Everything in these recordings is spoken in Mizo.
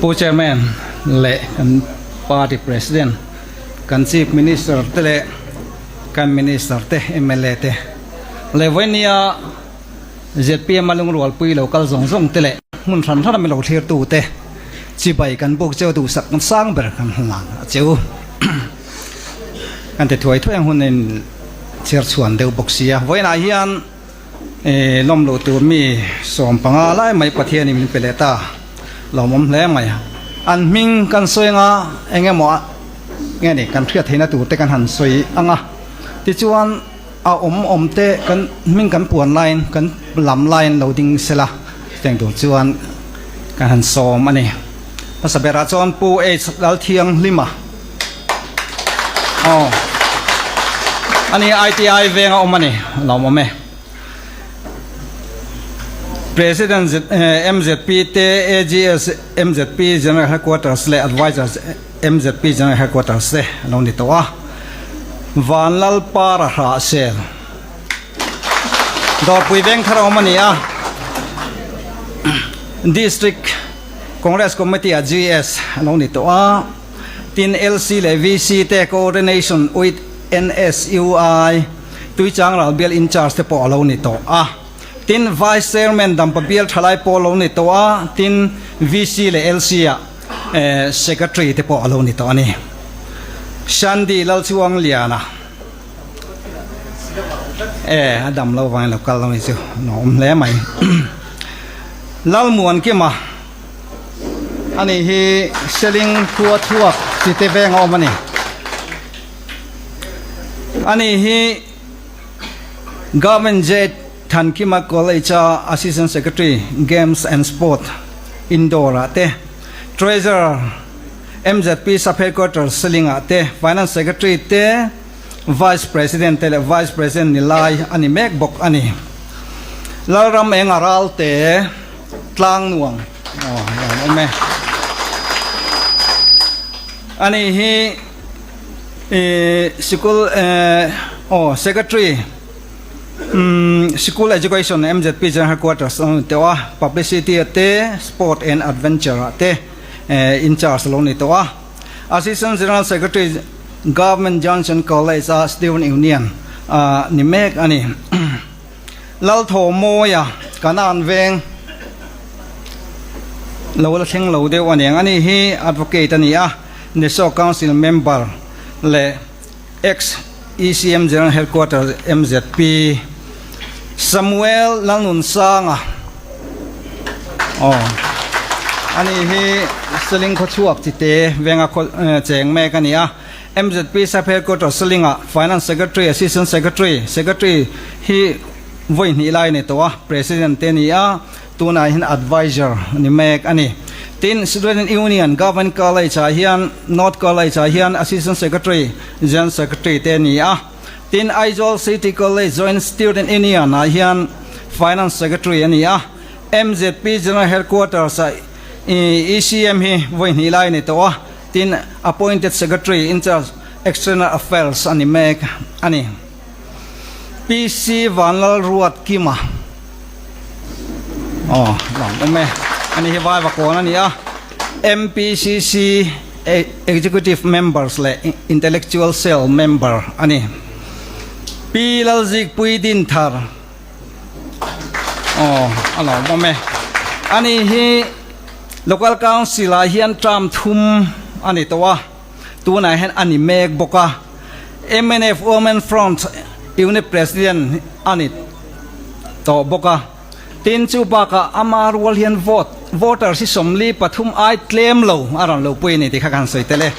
Pu Chairman leh kan Party President, kan Chief Minister te leh kan Minister te, mla te leh vawinia zpm a lungrualpui lo kal zawng zawng te leh hmun hran hran a mi lo thlirtu te chibai kan buk cheu duhsak sang ber kan hlan a cheu. Kan ti thuai thuai ang hun in chhiar chhuan deuh bawk sia. Vawiinah hian lawm luh tur mi 15 lai mai Pathianin min pe leh ta. Lawmawm hle mai. An hming kan sawi anga eng emaw nge ni kan hriat theihna tur te kan han sawi ang a. Tichuan a awm awm te kan hming kan puan laiin kan lam laiin lo ding sela chutiang tur chuan kan han sawm a ni. Hmasa berah chuan Pu H Lalthianghlima aw ani ITI venga awm a ni lawmawm e. President MZP te AGS MZP General Headquarters leh Advisors MZP General Headquarters te a lo ni tawh a. Vanlalpara Hrahsel Dawrpui Vengthar a awm a ni a. District Congress Committee ah GS a lo ni tawh a. Tin LC leh VC te Coordination with NSUI Tuichang ral bial in charge te pawh a lo ni tawh a. Tin Vice Chairman Dampa bial thalai pawh a lo ni tawh a. Tin VC leh LC ah Secretary te pawh a lo ni tawh a ni. Shandy Lalchuangliana e a dam lo vangin lo kal lo ni chu nuam hle mai. Lalmuankima. Ani hi Seling khua chhuak Chite veng a awm a ni. Ani hi Government J Thankima College a Assistant Secretary Games and Sport Indoor ah te, Treasurer MZP Sub Headquarters Seling ah te, Finance Secretary te, Vice President te leh Vice President ni lai a ni mek bawk a ni. Lalram Enga Ralte. Tlang nuam aw an awm e. Ani hi sikul aw secretary sikul education MZP general headquarters a ni tawh a, publicity te sport and adventure ah te in charge a lo ni tawh a. Assistant general secretary government Johnson college a student union a ni mek a ni. Lalthawmawia Kanan veng lo la thleng lo deuh a niang. Ani hi advocate a ni a, Neso Council member leh ex ECM General Headquarters MZP Samuel Lalnunsanga aw ani hi Seling khawchhuak chite venga khaw cheng mek a ni a. MZP Sub Headquarters Seling-ah Finance Secretary, Assistant Secretary, Secretary hi vawi hnih lai a ni tawh a, President te a ni a, tunah hian Advisor a ni mek a ni. Tin, Student Union Government College-ah hian North College-ah hian Assistant Secretary, General Secretary te a ni a. Tin, Aizawl City College Joint Student Union-ah hian Finance Secretary a ni a. MZP General Headquarters-ah ECM hi vawi hnih lai a ni tawh a. Tin, Appointed Secretary in charge External Affairs a ni mek a ni. PC Vanlalruatkima aw lang awm e. Ani hi Vaivakawn a ni a, MPCC Executive Members leh Intellectual Cell Member a ni. Pi Lalzikpui Dinthar Aw a lo awm e. Ani hi Local Council ah hian term thum a ni tawh a, tunah hian a ni mek bawk a. Mnf Women Front Unit President a ni tawh bawk a. Tin chu bakah ama rual hian vote voters hi 43 ai tlem lo a rawn lo pui a ni tih kha ka han sawi tel e.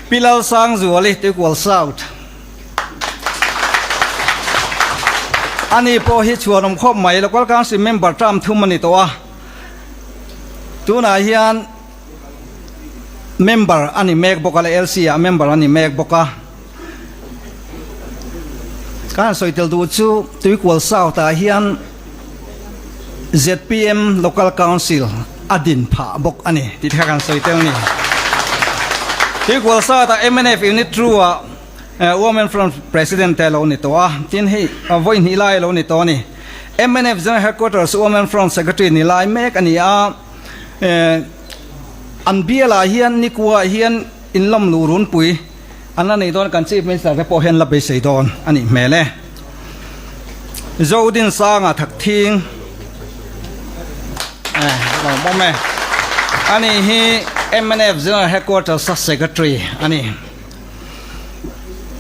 Pi Lalsangzuali Tuikual South. Ani pawh hi chhuanawm khawp mai, Local Council member term thum a ni tawh a, tunah hian member a ni mek bawk a, LC ah member a ni mek bawk a. Ka han sawi tel duh chu Tuikual South ah hian zpm Local Council a din phah bawk a ni tih te kha kan sawi tel a ni. Tuikual South ah mnf Unit 2 ah Women Front President te a lo ni tawh a, tin hei vawi hnih lai a lo ni tawh a ni. Mnf General Headquarters Women Front Secretary ni lai mek a ni a. An bialah hian nikua hian inlawm luh runpui an la nei dawn kan Chief Minister te pawh hian la beisei dawn a nih hmel e. Zodinsanga Thakthing lo awm e. Ani hi mnf General Headquarters a Secretary a ni.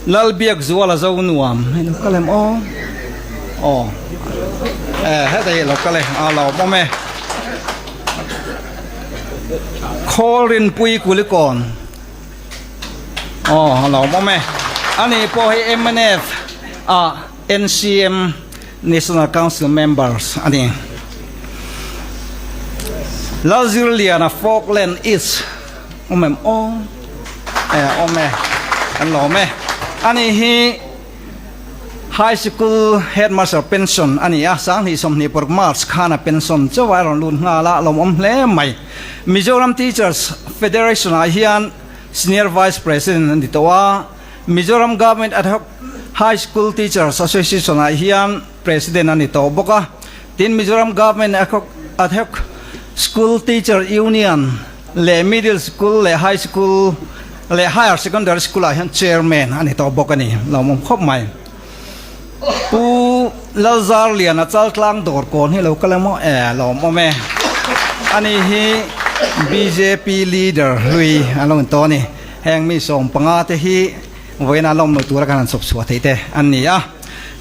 Lalbiakzuala Zonuam hei lo kal em aw aw e heta hi lo kal e a lo awm e Khawlrinpui Kulikawn aw a lo awm e ani pawh hi mnf a NCM National Council members a ni. Lalzirliana Falkland East awm em aw? E awm e, kan lawm e. Ani hi High Sikul Headmaster pension a ni a, 2026 March khan a pension chauh a rawn lut nghal a, lawmawm hle mai. Mizoram Teachers Federation ah hian Senior Vice President a ni tawh a, Mizoram Government Ad Hoc High School Teachers Association ah hian President a ni tawh bawk a, tin Mizoram Government Ad Hoc School Teacher Union leh Middle School leh High School leh Higher Secondary School ah hian Chairman a ni tawh bawk a ni. Lawmawm khawp mai. Pu Lalzarliana Chaltlang Dawrkawn hi lo kal emaw? E, lawmawm e. Ani hi bjp Leader hlui an lo intawn a ni. Heng mi 15 te hi vawiina lawm lo tura kan han chawp chhuah theih te an ni a.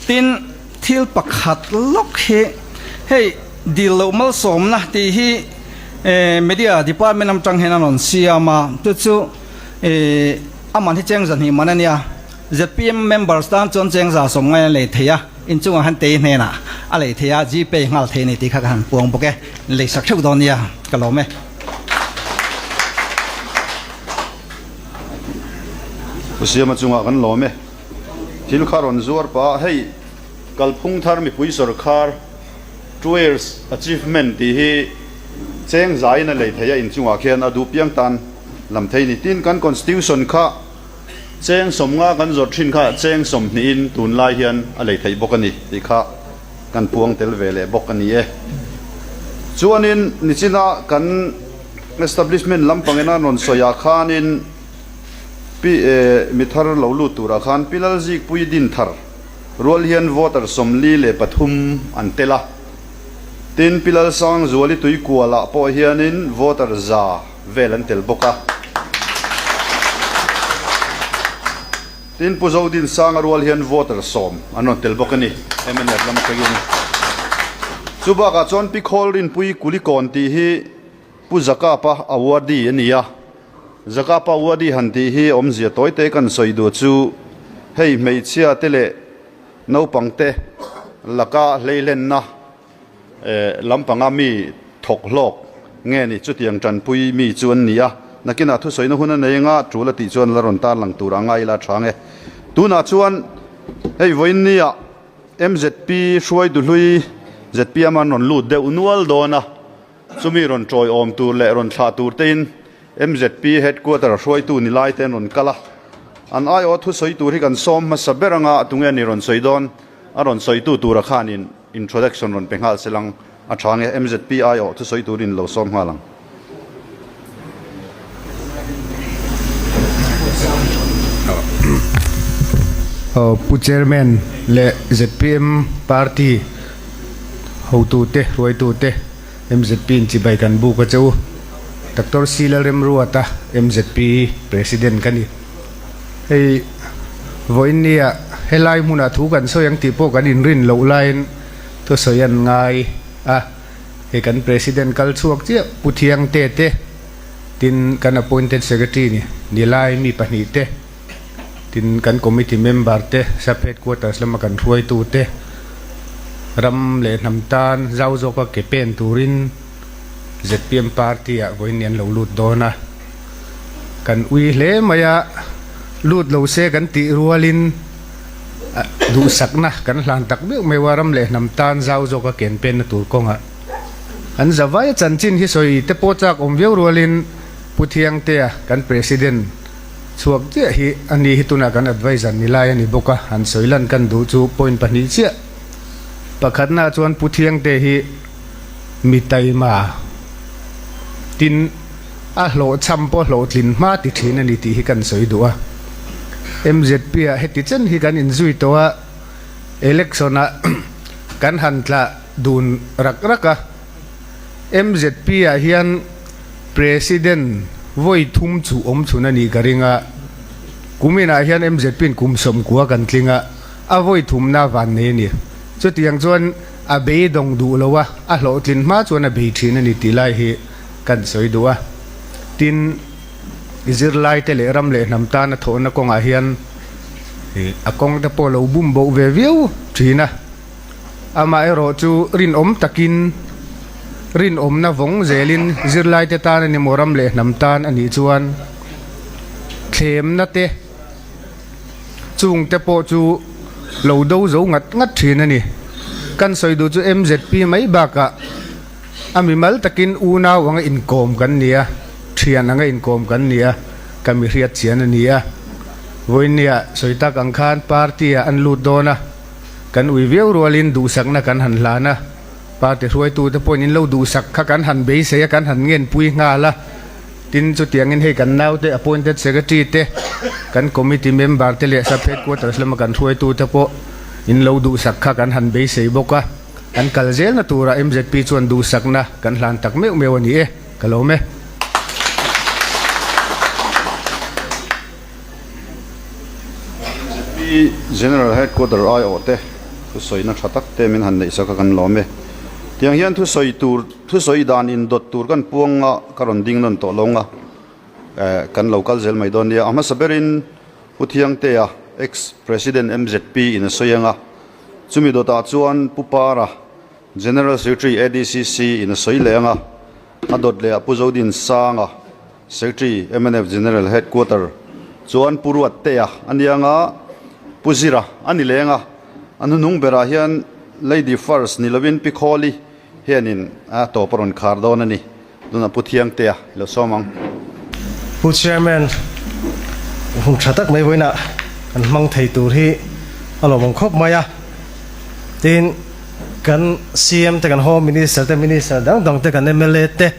Tin, thil pakhat lawk hi hei dil loh malsawmna tih hi media department lam tang hian an rawn siam a, chu chu aman hi cheng zahnih man a nia. Zpm members tan chuan cheng za sawm ngai an lei thei a, inchungah han tei hnenah a lei thei a, Gpay nghal thei a ni tih kha ka han puang bawk e. Lei sak theuh dawn nia, ka lawm e. Pu Siama chungah kan lawm e. Thil kha rawn zuar pah a, hei kalphung thar mipui sawrkhar Two years achievement tih hi cheng zaiin a lei thei a inchungah khian a duh piang tan lam thei ni. Tin kan constitution kha cheng 50 kan zawrh thin kha cheng 20 in tunlai hian a lei theih bawk a ni tih kha kan puang tel ve leh bawk a ni e. Chuanin nichina kan establishment lampangin a rawn sawi ah khanin pi mi thar lo lut turah khan Pi Lalzikpui Dinthar rual hian voter 43 an tel a. Tin Pi Lalsangzuali Tuikualah pawh hianin voter 100 vel an tel bawk a. Tin, Pu Zodinsanga rual hian voter 10 an rawn tel bawk a ni, mnf lam atangin. Chu bakah chuan Pi Khawlrinpui Kulikawn tih hi Pu Zakapa awardee a ni a. Zakapa awardee han tih hi awmzia tawi te kan sawi duh chu hei hmeichhia te leh naupang te laka hleihlenna lampanga mi thawk hlawk nge ni chutiang tanpui mi chu an ni a, nakinah thusawina hun a nei anga tul a tih chuan la rawn tarlang tur a ngai ila tha nge. Tunah chuan hei vawiin nia MZP hruaitu hlui ZPM an rawn lut deuh nual dawn a, chumi rawn tawiawm tur leh rawn thlah tur tein MZP headquarter hruaitu ni lai te an rawn kal a, an aiawh thusawi tur hi kan sawm hmasa ber anga tunge ni rawn sawi dawn a rawn sawitu tura khanin Introduction rawn pe nghal se lang a tha nge MZP aiawh thusawi turin lo sawm nghal ang. Pu Chairman leh zpm Party hotute, hruaitute mzp in chibai kan buk a che u. Doctor C Lalremruata mzp President ka ni. Hei vawiinnia helai hmunah thu kan sawi ang tih pawh kan inrin loh laiin thusawi an ngai a, hei kan President kal chhuak chiah Pu Thiangte te, tin kan Appointed Secretary ni Nilai mi pahnih te, tin kan Committee member te, Sub Headquarters lama kan hruaitu te, ram leh hnam tan zau zawka ke pen turin zpm Party ah vawiin an lo lut dawn a. Kan ui hle mai a, lut lo se kan tih rualin duhsakna kan hlan tak meuh meuh a, ram leh hnam tan zau zawka ken penna tur kawngah an za vai a. Chanchin hi sawi te pawh chak awm viau rualin Pu Thiangtea kan President chhuak chiah hi a ni hi tunah kan adviser ni lai a ni bawk a, han sawi lan kan duh chu point pahnih chiah. Pakhatna chuan Pu Thiangte hi mi taima tin a hlawhchham pawh hlawhtlin hma ti thin a ni tih hi kan sawi duh a. MZP ah heti chen hi kan inzui tawh a, election ah kan han tla dun rak rak a. MZP ah hian President vawi thum chu awm chhun a nih ka ring a, kumin ah hian MZP in kum 90 kan tling a, a vawi thumna van nei a ni. Chutiang chuan a beidawng duh lo a, a hlawhtlin hma chuan a bei thin a ni tih lai hi kan sawi duh a. Tin, zirlaite leh ram leh hnam tana thawhna kawngah hian a kawng te pawh lo bum boh ve viau thin a. Amaherawh chu rinawm takin rinawmna vawng zelin zirlaite tan a ni maw ram leh hnam tan a nih chuan thlemna te Chung te pawh chu lo do zo ngat ngat thin a ni. Kan sawi duh chu MZP mai bakah a mimal takin unau anga inkawm kan ni a, thian anga inkawm kan ni a, ka mi hriat chian a ni a. Vawinia sawi tak ang khan party ah an lut dawn a, kan ui viau rualin duhsakna kan han hlan a, party hruaitute pawhin in lo duhsak kha kan han beisei a, kan han ngenpui nghal a. Tin, chutiangin hei kan naute appointed secretary te, kan committee member te leh sub headquarters lama kan hruaitute pawh in lo duhsak kha kan han beisei bawk a, an kal zelna turah MZP chuan duhsakna kan hlan tak meuh meuh a ni e, ka lawm e. MZP General Headquarter aiawhte thusawina tha tak te min han neihsak a kan lawm e. Tiang hian thusawi tur Thusawi dan indawt tur kan puang a, ka rawn ding nawn tawh lo nga, eh, kan lo kal zel mai dawn nia. A hmasa berin Pu Thiangtea, ex President mzp in a sawi ang a, chumi dawtah chuan Pu Para, General Secretary ADCC in a sawi leh ang a, a dawt leh ah Pu Zodinsanga, Secretary mnf General Headquarter chuan Pu Ruattea a ni ang a, Pu Zira a ni leng a, a hnuhnung berah hian Lady First ni lovin Pi Khawli, Hianin a tawp a rawn khar dawn a ni. Tunah Pu Thiangtea i lo sawm ang. Pu Chairman, hun tha tak mai vawiinah kan hmang thei tur hi a lawmawm khawp mai a. Tin, kan CM te, kan Home Minister te, Minister dang dang te, kan mla te,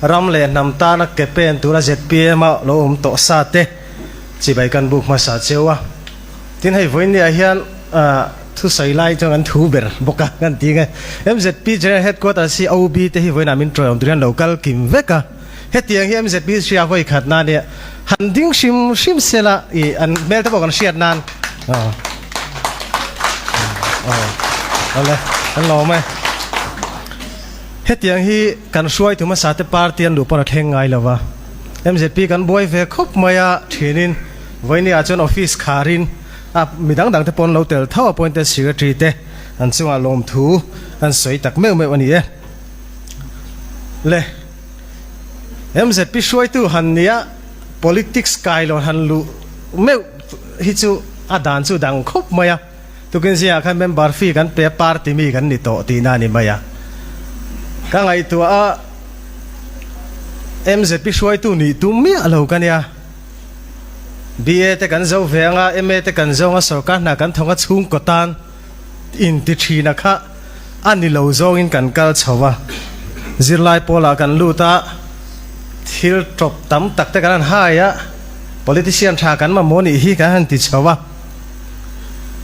ram leh hnam tana ke pen tura zpm a lo awm tawh sa te chibai kan buk hmasa cheu a. Tin, hei vawiinniah hian Thusawi lai chuan kan thu ber bawk a, kan ti nge. MZP General Headquarters hi OB te hi vawiinah min tawih awm turin an lo kal kim vek a. Hetiang hi MZP hria vawi khat nan nia han ding hrim hrim sela ih an hmel te pawh kan hriat nan. Aw aw awle kan lawm e. Hetiang hi kan hruaitu hmasa te party an luh pawn a thleng ngai lo va. MZP kan buai ve khawp mai a thinin vawinia chuan office kharin A mi dang dang te pawn lo tel tho appointed secretary te an chungah lawmthu an sawi tak meuh meuh a ni e. Le MZP hruaitu han nia politics kailawn han luh meuh hi chu a dan chu dang khawp mai a. Tukin zingah khan member fee kan pe a party mi kan ni tawh tihna a ni mai a. Ka ngaihtuah a MZP hruaitu nih tum miah lo ka nia. BA te kan zo ve anga, MA te kan zo anga sorkar hna kan thawng a chhungkaw tan inti thina kha a ni lo zawngin kan kal chho a. Zirlai pawlah kan lut a, thil tawp tam tak te kan han hai a, politician tha kan mamawh nih hi kan han ti chho a.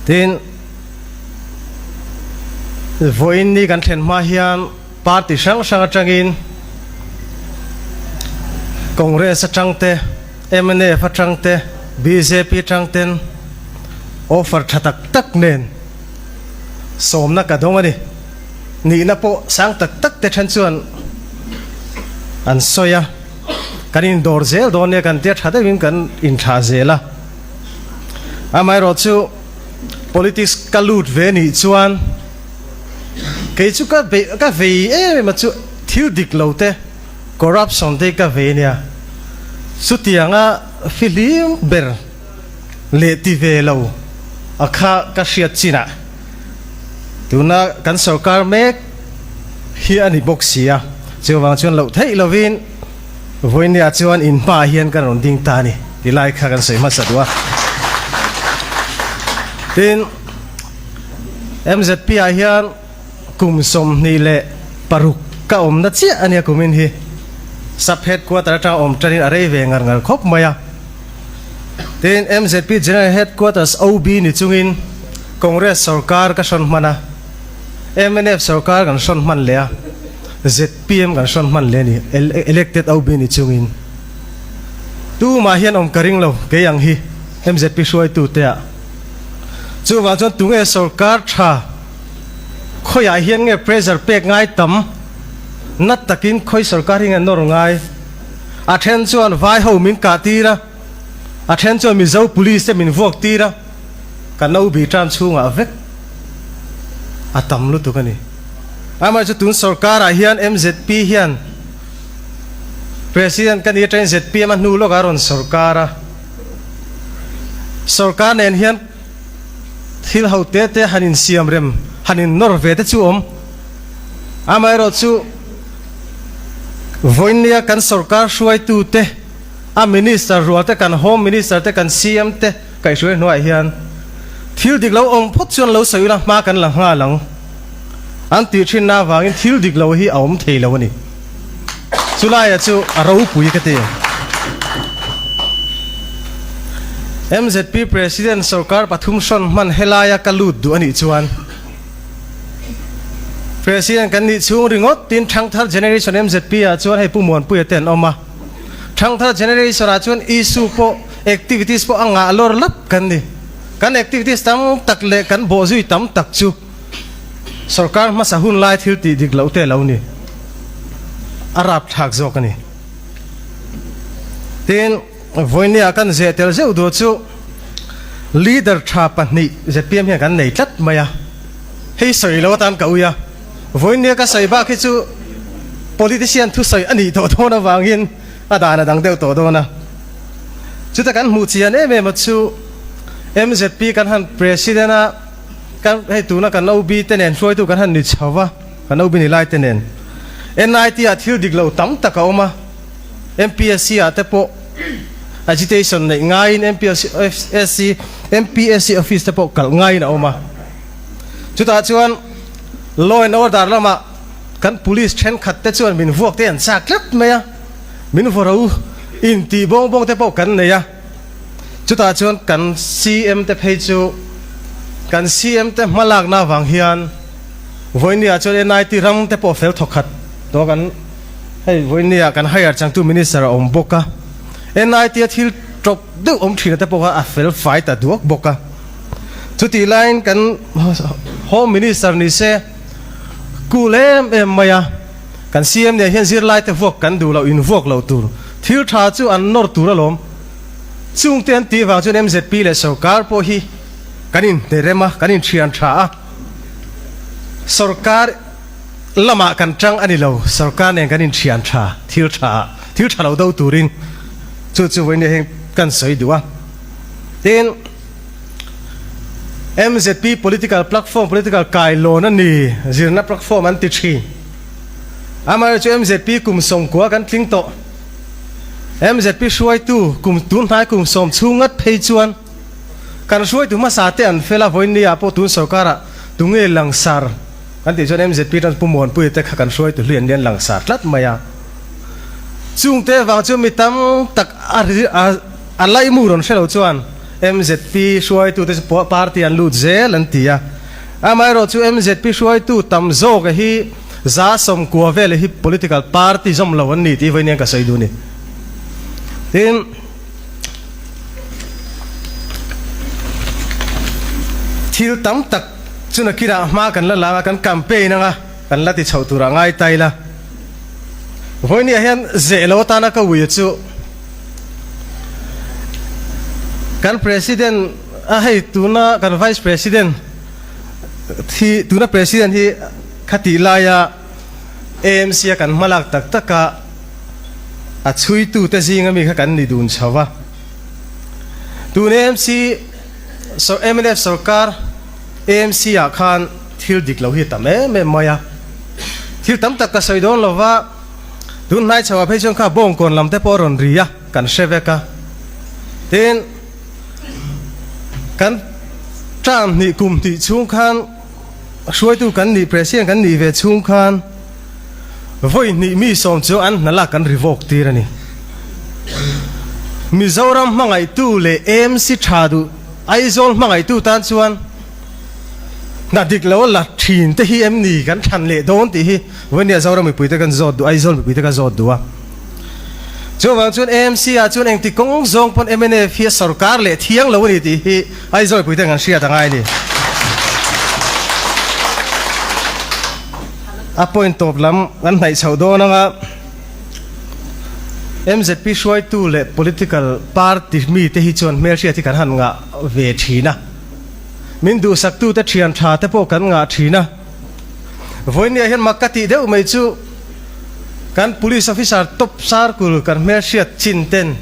Tin, vawiin ni kan thlen hma hian Party hrang hrang atangin Congress atang te, mnf atang te, bjp atang ten offer tha tak tak nen sawmna ka dawng a ni. Nihna pawh sang tak tak te then chuan an sawi a, kan indawr zel dawn nia kan tia tha deuhin kan inthlah zel a. Amaherawhchu politics ka lut ve nih chuan, Kei chu ka beih ka vei em em a chu thil dik lo te corruption te hi ka vei ania chutianga fihlim ber leh ti ve lo a kha ka hriat chinah tuna kan sorkar mek hi a ni bawk si a chuvang chuan loh theih lovin vawinia chuan in hmaah hian ka rawn ding ta a ni ti lai kha kan sawi hmasa duh a tin. MZP ah hian. Kum 26 ka awmna chiah a nia kumin hi. Sub Headquarter atanga awm tanin a rei ve ngar ngar khawp mai a. Tin, MZP General Headquarters OB ni chungin Congress sorkar ka hrawn hman a, mnf sorkar kan hrawn hman leh a, zpm kan hrawn hman leh a ni, elected OB ni chungin. Tumah hian awm ka ring lo, kei ang hi MZP hruaitute ah. Chuvang chuan tunge sorkar tha khawiah hian nge pressure pek ngai tam nat takin khawi sorkar hi nge nawr ngai? A then chuan vai ho min kah tir a, a then chuan Mizo police te min vuak tir a, ka no bi tan chhungah vek a tam lutuk a ni. Amaherawhchu tun sorkarah hian MZP hian President ka ni atangin zpm a hnu lawkah a rawn sorkar a, sorkar nen hian Thil ho te te han insiam rem, han innawr ve te chu awm. Amaherawhchu, vawinia kan sorkar hruaitu te, a minister rual te, kan home minister te, kan CM te kaihhruai hnuaiah hian thil dik lo awm phawt chuan lo sawi ula hma kan la nghal ang an tih thinna avangin thil dik lo hi a awm thei lo a ni. Chulaia chu a ropui ka ti. MZP President sorkar pathum hrawn hman helaia ka lut duh a nih chuan President kan nih chhung ringawt tin Thangthar Generation MZP ah chuan hei Pu Muanpuia te an awm a. Thangthar Generation ah chuan issue pawh activities pawh a ngah lawr lap kan ni. Kan activities tam tak leh kan bawhzui tam tak chu Sorkar hmasa hun lai thil tih dik loh te lo ni. A rapthlak zawk a ni. Tin, vawinia kan zeh tel zeuh duh chu leader tha pahnih zpm hian kan nei tlat mai a. Hei sawi lo atan ka ui a. Vawinia ka sawi bak hi chu politician thusawi a nih tawh dawn avangin a dan a dang deuh tawh dawn a. Chuta kan hmuh chian em em a chu mzp kan han president a, Kan hei tuna kan OB te nen hruaitu kan han ni chho va, kan OB ni lai te nen. NIT ah thil dik lo tam tak a awm a, MPSC ah te pawh agitation neih ngaiin MPSC MPSC office te pawh kalh ngaiin a awm a. Chutah chuan law and order lamah kan police thenkhat te chuan min vuak te an chak tlat mai a, min vaw ro intih bawng bawng te pawh kan nei a. Chutah chuan kan CM te phei chu kan CM te hmalakna avang hian vawinia chuan NIT ram te pawh fel thawkhat tawh kan hei vawinia kan hire changtu minister a awm bawk a, NIT a thil tawp deuh awm thina te pawh kha a fel fai ta duak bawk a. Chutih laiin kan Home Minister ni se cool em em mai a, kan CM nen hian zirlai te vuak kan duh loh invuak loh tur thil tha chu an nawr tur alawm. Chungte an tih vang chuan MZP leh sorkar pawh hi kan inhnerem a, kan inthian tha a. Sorkar lamah kan tang a ni lo, sorkar nen kan inthian tha, thil tha, thil tha lo do turin chu chu vawiin heng kan sawi duh a. Tin, MZP political platform, political kailawn a ni, zirna platform an ti thin. Amaherawhchu MZP kum 90 kan tling tawh. MZP hruaitu kum tun hnai kum sawm chhung ngat phei chuan kan hruaitu hmasa te an fel a, vawiin ah pawh tun sorkarah tunge langsar kan tih chuan MZP tan Pu Muanpuia te kha kan hruaitu hlui an lian langsar tlat mai a. Chungte vang chu mi tam tak a a laimu rawn hre lo chuan MZP hruaitu te chu party an lut zel an ti a. Amaherawhchu MZP hruaitu tam zawk hi 90% vel hi political party zawm lo an ni tih vawiin hian ka sawi duh a ni. Tin, thil tam tak chu nakinah hma kan la lang a, kan campaign anga kan la ti chhoh turah ngai ta ila. Vawiin hian zeh lo atana ka ui chu kan president a hei tuna kan vice president hi tuna president hi Khatih laia AMC a kan hmalak tak tak a, a chhuitute zinga mi kha kan ni dun chho va. Tun AMC mnf sorkar AMC ah khan thil dik lo hi a tam em em mai a. Thil tam tak ka sawi dawn lo va, tun hnai chho ah phei chuan kha bawngkawn lam te pawh a rawn ri a, kan hre vek a. Tin, kan term hnih kum hnih chhung khan. hruaitu kan nih, President kan nih ve chhung khan vawi hnih mi sawm chu an hna lak kan revoke tir a ni. Mizoram hmangaihtu leh AMC tha duh Aizawl hmangaihtu tan chuan hna dik lo a la thin te hi em ni kan thlan leh dawn tih hi vawinia Zoram mipuite kan zawt duh, Aizawl mipuite ka zawt duh a. Chuvang chuan AMC ah chuan engti kawng zawng pawn mnf hi a sorkar leh thiang lo a ni tih hi Aizawl mipuite kan hriat a ngai a ni. A point tawp lam kan hnaih chhoh dawn anga MZP hruaitu leh political party mite hi chuan hmelhriat hi kan han ngah ve thin a. Min duhsaktute thian tha te pawh kan ngah thin a. Vawinia hian mak ka tih deuh mai chu kan police officer top circle kan hmelhriat chin ten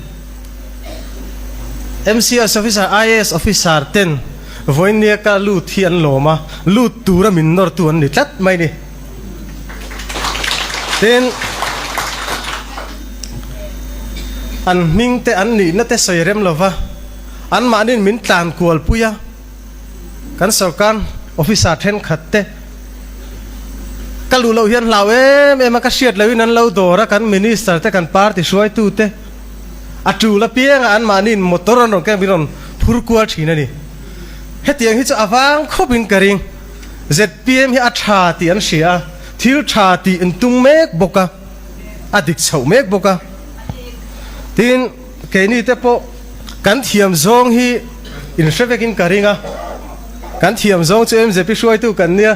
MCS officer, IAS officer ten vawinia ka lut hi an lawm a, lut tura min nawrtu an ni tlat mai ni. Tin, an hming te an nihna te sawi rem lova anmahniin min tlan kual pui a. Kan sorkar officer thenkhat te ka luh loh hian hlau em em a, ka hriat lohin an lo dawr a, kan minister te kan party hruaitu te a tul apianga anmahniin motor an rawn keng min rawn phur kual thin a ni. Hetiang hi chu a vang khawpin ka ring. Zpm hi a tha tih an hria a, thil tha tih an tum mek bawk a, a dik chhoh mek bawk a. Tin, keini te pawh kan thiam zawng hi in hre vekin ka ring a, kan thiam zawng chu MZP hruaitu kan nia,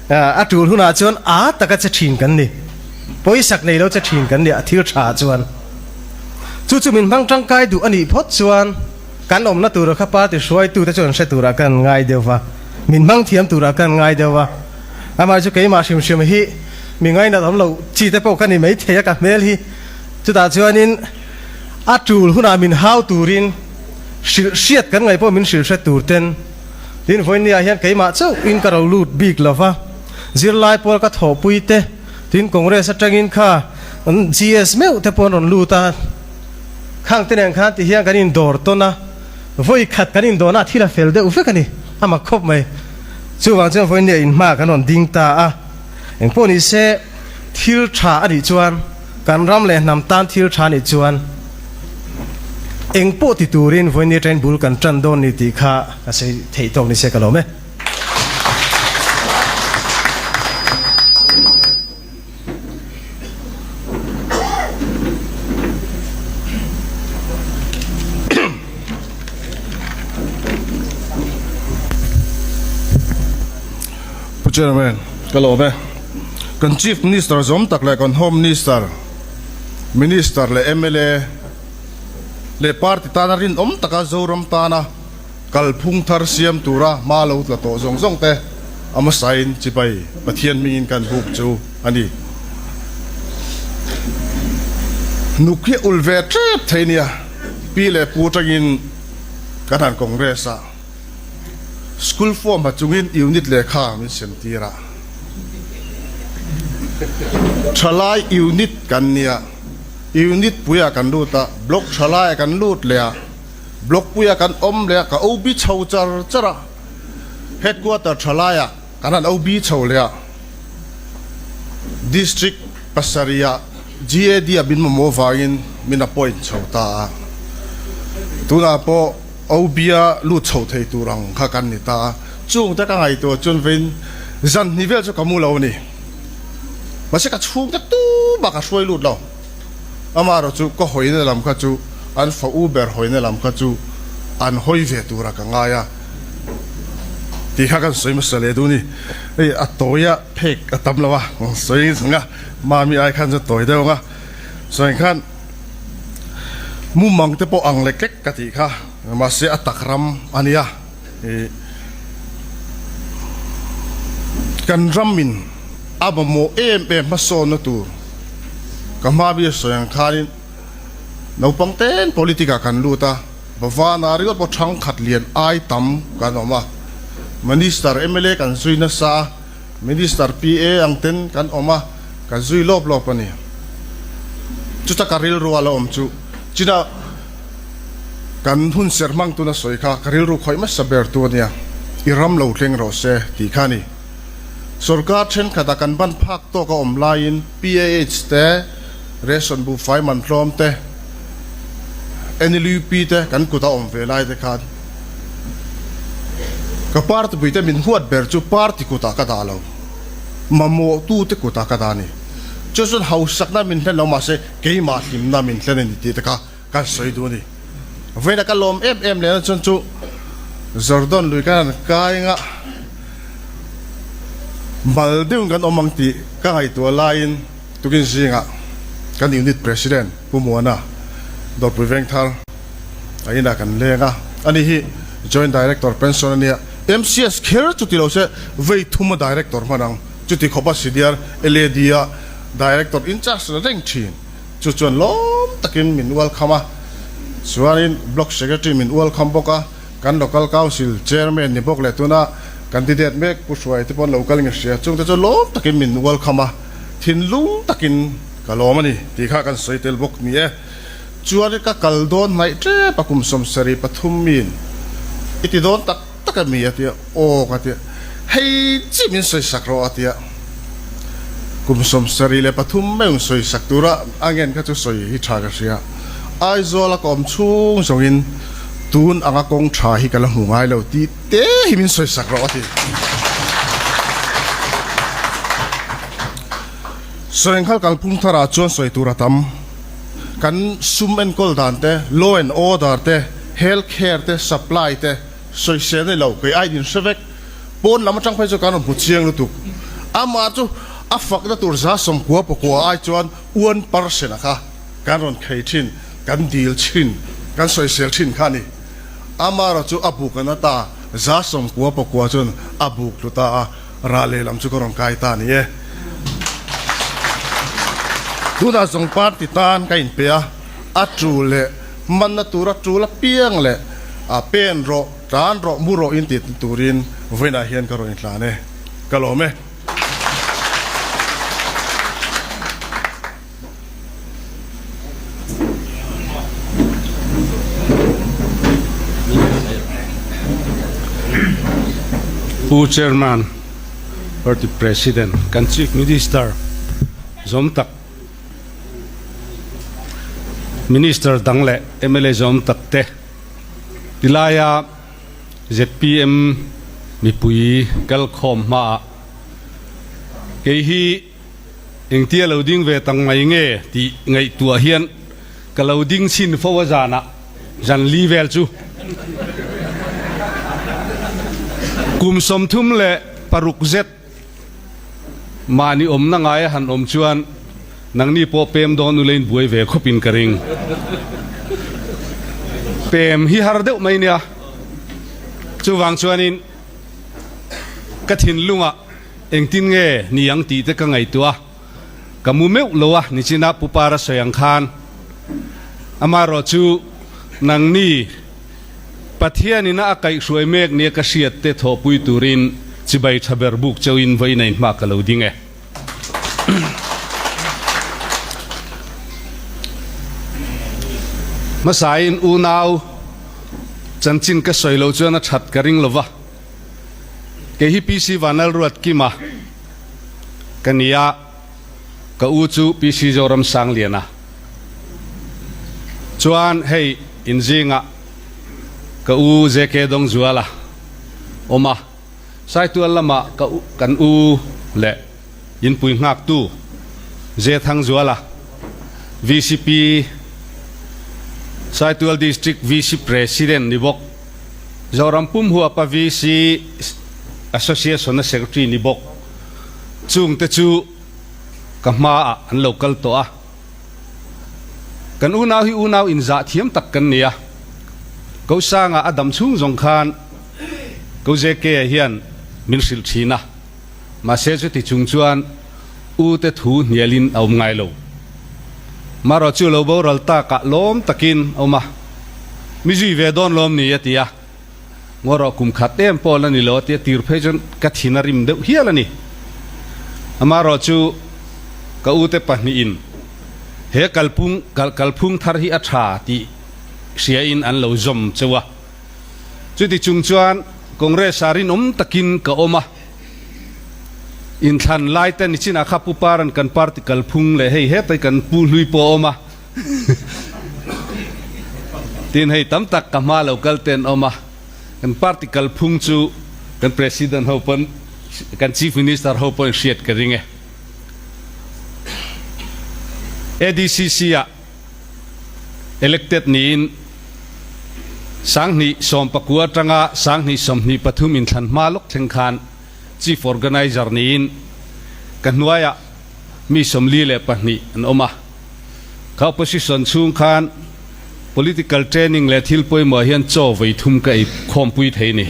a tul hunah chuan a taka che thin kan ni, pawisak nei lo che thin kan ni a thil tha chuan. Chu chu min hmang tangkai duh a nih phawt chuan kan awmna tura kha party hruaitu te chuan hre turah kan ngai deuh va, min hmang thiam turah kan ngai deuh va. Amah chu keimah hrim hrim hi mi ngainat awm loh chi te pawh ka ni maithei a ka hmel hi. Chutah chuanin a tul hunah min hau turin hrilh hriat kan ngaih pawh min hrilh hre tur ten tin vawinia hian keimah chauh in ka ro lut bik lo va, zirlai pawl ka thawhpui te tin Congress atangin kha GS meuh te pawh an rawn lut a, khang te nen khan ti hian kan indawr tawn a, vawi khat kan indawrna ah thil a fel deuh vek a ni, a mak khawp mai. Chuvang chuan vawinia inhma kan rawn ding ta a, engpawh ni se thil tha a nih chuan. Kan ram leh hnam tan thil tha nih chuan eng pawh ti turin vawiin train bul kan tan dawn ni tih kha ka sawi theih tawk ni se ka lawm e. Pu Chairman, ka lawm e. Kan Chief Minister zawm tak leh kan Home Minister, Minister leh mla leh party tana rinawm taka Zoram tana kalphung thar siam tura hma lo tla tawh zawng zawng te a hmasain chibai Pathian hmingin kan buk chu a ni. Nuk hi a ul ve tep thei nia, pi leh pu atangin kan han Congress a. School form ha chungin unit lehkha min sem tir a. Thalai unit kan nia, unit puiah kan lut a, block thalaiah kan lut leh a, block puiah kan awm leh a, ka OB chho char char a, headquarter thalaiah kan han OB chho leh a, district pasarihah GAD ah min mamawh vangin min appoint chho ta a, tunah pawh. Obia lut chho thei tur ang kha kan ni ta a, chung te ka ngaihtuah chuan vein zan hnih vel chu ka mu lo a ni. Mahse ka chhungte tumah ka hruai lut lo. Amaherawh chu ka hawina lam kha chu an fa u ber hawina lam kha chu an hawi ve tura ka ngai a tih kha kan sawi hmasa leh duh a ni. Hei a tawia phek a tam lo a, sawi ang a, mami ai khan chu tawi deuh ang a, sawi ang khan. Mumang te pawh ang lek lek ka tih kha, mahse a tak ram a nia. Ih kan ramin a mamawh em em hmasawnna tur ka hma mi a sawi ang khanin naupang ten politic ah kan lut a, Bhavana ringawt pawh thangkhat lian ai tam kan awm a, Minister mla kan zui nasa a. Minister PA ang ten kan awm a, kan zui lawp lawp a ni. Chuta ka rilru a la awm chu china kan hun ser hmang tuna sawi kha ka rilru khawih hmasa ber tu a nia, i ram lo thleng rawh se tih kha a ni. Sorkar thenkhatah kan ban phak tawk a awm laiin PAH te, ration buhfai man tlawm te, NLUP te kan kut a awm ve lai te khan ka party puite min huat ber chu party kutah ka dah lo, mamawhtute kutah ka dah a ni. Chu chuan hausakna min hlen lo mahse keimah hlimna min hlen a ni tih te kha kan sawi duh a ni. Vawiinah ka lawm em em lehna chuan chu Jordan lui kan han kai anga mal deuhin kan awm ang tih ka ngaihtuah laiin tukin zingah kan unit president Pu Muana Dawrpui Vengthar a inah kan leng a, ani hi joint director pension a nia, MCS kher chu ti lo se vei thum a director hman ang, chuti khawpa senior LAD a director in charge reng thin. Chu chuan lawm takin min ualkham a, chuanin Block Secretary min ualkham bawk a, kan Local Council Chairman ni bawk leh tuna candidate mek Pu Hruai te pawh an lo kal nge hria, chungte chu lawm takin min ualkham a, thinlung takin ka lawm a ni tih kha kan sawi tel bawk ni e. Chuan ka kal dawn hnaih tep a kum 73 min i ti dawn tak tak a mi a tia, aw ka tia, hei chi min sawi sak rawh a tia, kum 73 meuh sawi sak tura a ngen kha chu sawi hi tha ka hria, Aizawl a ka awm chhung zawngin tun anga kawng tha hi ka la hmu ngai lo tih te hi min sawi sak rawh a ti. Sawienghal kalphung tharah chuan sawi tur a tam. Kan sum enkawl dan te, law and order te, health care te, supply te sawisel ni lo, kei aiin in hre vek. Pawn lam atang phei chu kan rawn hmu chiang lutuk. Amah chu a fakna tur 99 ai chuan 1% a kha kan rawn khei thin, kan dil thin, kan sawisel thin kha a ni. Amaherawh chu a buk a na ta, 99 chuan a buk tlu ta a. Rah lehlam chu ka rawn kai ta a ni e. Tunah zawng party tan ka inpe a, a tul leh hmanna tura tul apiang leh a pen rawh, tan rawh, mu rawh in tih turin vawiinah hian ka rawn inhlan e. Ka lawm e. Pu Chairman, Party President, kan Chief Minister zawm tak, Minister dang leh mla zawm tak te tilaia zpm mipui kalkhawm hmaah kei hi Engtia lo ding ve tang mai nge tih ngaihtuah hian ka lo ding chhin fo a zanah zan li vel chu kum 36 zet mahni awmna ngaia han awm chuan nangni pawh pem dawn ulein buai ve khawpin ka ring. Pem hi har deuh mai nia. Chuvang chuanin ka thinlungah. Engtin nge ni ang tih te ka ngaihtuah a, ka mu meuh lo a, nichina Pu Para sawi ang khan. Amaherawh chu nangni Pathianin a kaihhruai mek nia ka hriat te thawhpui turin chibai tha ber buk chauhin vawiin a inhma ka lo ding e. Hmasain unau chanchin ka sawi loh chuan a that ka ring lova. Kei hi PC Vanlalruat Kima ka ni a, ka u chu PC Zoram Sangliana. Chuan hei inzingah ka u JK Dawngzuala awm a, Saitual lamah ka u kan u leh inpui nghaktu J Thangzuala, vcp Saitual District VC President ni bawk. Zoram pum huapa VC Association-a Secretary ni bawk chungte chu ka hmaah an lo kal tawh a. Kan unau hi unau inzah thiam tak kan ni a. Kosanga a dam chhung zawng khan Ko JK-a hian min hrilh thin a. Mahse chuti chung chuan u te thu hnialin a awm ngai lo. Marawh chu lo boral takah lawm takin a awm a, Mi zui ve dawn lawm ni a ti a, Ngawrawh kum khat em pawh la ni lo a ti a, tir phei chuan ka thin a rim deuh hial a ni. Amaherawh chu ka ute pahnihin he kalphung kalphung thar hi a tha tih hriain an lo zawm cheu a. Chuti chung chuan Congress-ah rinawm takin ka awm a. Inthlan lai te nichinah kha Pu Paran kan party kalphung leh hei hetai kan pu hlui pawh a awm a. Tin hei tam tak ka hma lo kal te an awm a. Kan party kalphung chu kan President ho pawn kan Chief Minister ho pawhin hriat ka ring e. ADCC ah elected niin 2019 atanga 2023 inthlan hma lawk thleng khan Chief Organizer niin ka hnuaiah mi 42 an awm a. Ka opposition chhung khan political training leh thil pawimawh hian chaw vawi thum ka ei khawmpui thei ni.